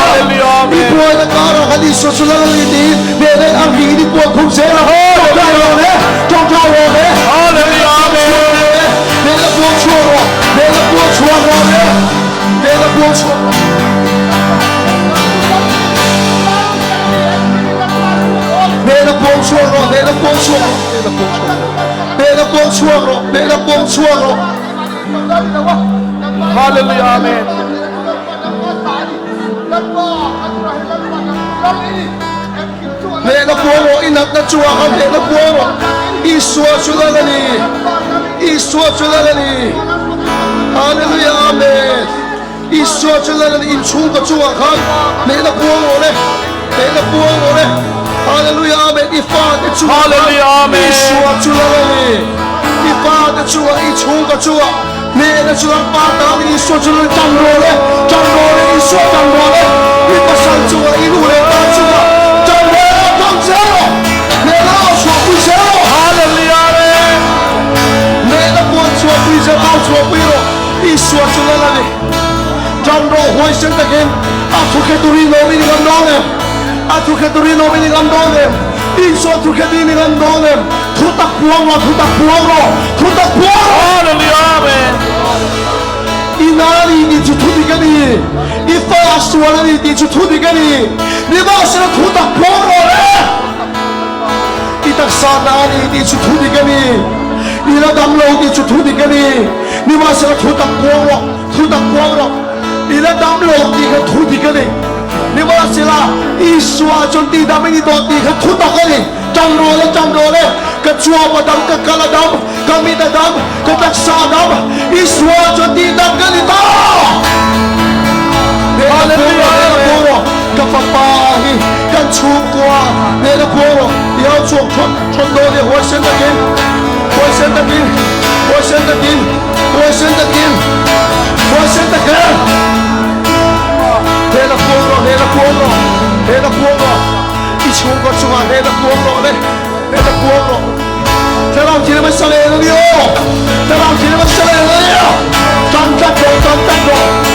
I buaina karah khan Isua chu lal a ni tiin hnenei a ringin i puang khum zel a. Ṭawngṭai rawh le, ṭawngṭai rawh le, hnena puang chhuak rawh, hnena puang chhuak rawh le. Hnehna puang chhuak rawh, hnehna puang chhuak rawh, hnehna puang chhuak rawh, hnehna puang chhuak rawh, hnehna puang chhuak rawh. Hallelujah Amen. Hnehna puang rawh, i natna chungah khan hnehna puang rawh. Isua chu lal a ni. Isua chu lal a ni. Hallelujah Amen. Isua chu lal a ni. Inchhungkaw chungah khan hnehna puang rawh le. Hnehna puang rawh le. Hallelujah Amen. I fate chungah khan Isua chu lal a ni. I fate chungah, i chhungkaw chungah hnehna chu Lalpa tan Isua chu lal tan rawh le. Tan rawh le. Isua tan rawh le. I pasal chungah, i nu leh pa chungah tan rawh le. Tan zel rawh. Hnehna au chhuahpui zel rawh. Hallelujah Amen. Hnehna puan chhuahpui zel au chhuahpui rawh. Isua chu lal a ni. Tan rawh huaisen takin a thukhetu rinawm i ni ngam dawn em? A thukhetu rinawm i ni ngam dawn em? Isua thukhetu i ni ngam dawn em? Thutak puang rawh, thutak puang rawh, thutak puang rawh! Hallelujah Amen. I nani tih chu thudik a ni, i fa a sual a ni tih chu thudik a ni. Nimahsela thutak puang rawh le! I taksa na a ni tih chu thudik a ni, i la dam lo tih chu thudik a ni. Nimahsela thutak puang rawh, thutak puang rawh. I la dam lo tih kha thudik a ni. Nimahsela Isua chuan tihdam i ni tawh tih kha thutak a ni. Ṭang rawh le, ṭang rawh le, ka chuap a dam, ka kal a dam, ka mit a dam, ka taksa a dam, Isua chuan tihdam ka ni ta! Hnehna puang rawh, hnehna puang rawh, ka fapa hi kan chhungkua, hnehna puang rawh, i au chhuak ṭhawt ṭhawt dawn nia, huaisen takin, huaisen takin, huaisen takin, huaisen takin, huaisen takin! Hnehna puang rawh, hnehna puang rawh, hnehna puang rawh. I chhungkaw chungah hnehna puang rawh le. Heta puang rawh. Thlarau Thianghlim a sa leh a ni aw. Thlarau Thianghlim a sa leh a ni aw. Tan tlat rawh, tan tlat rawh.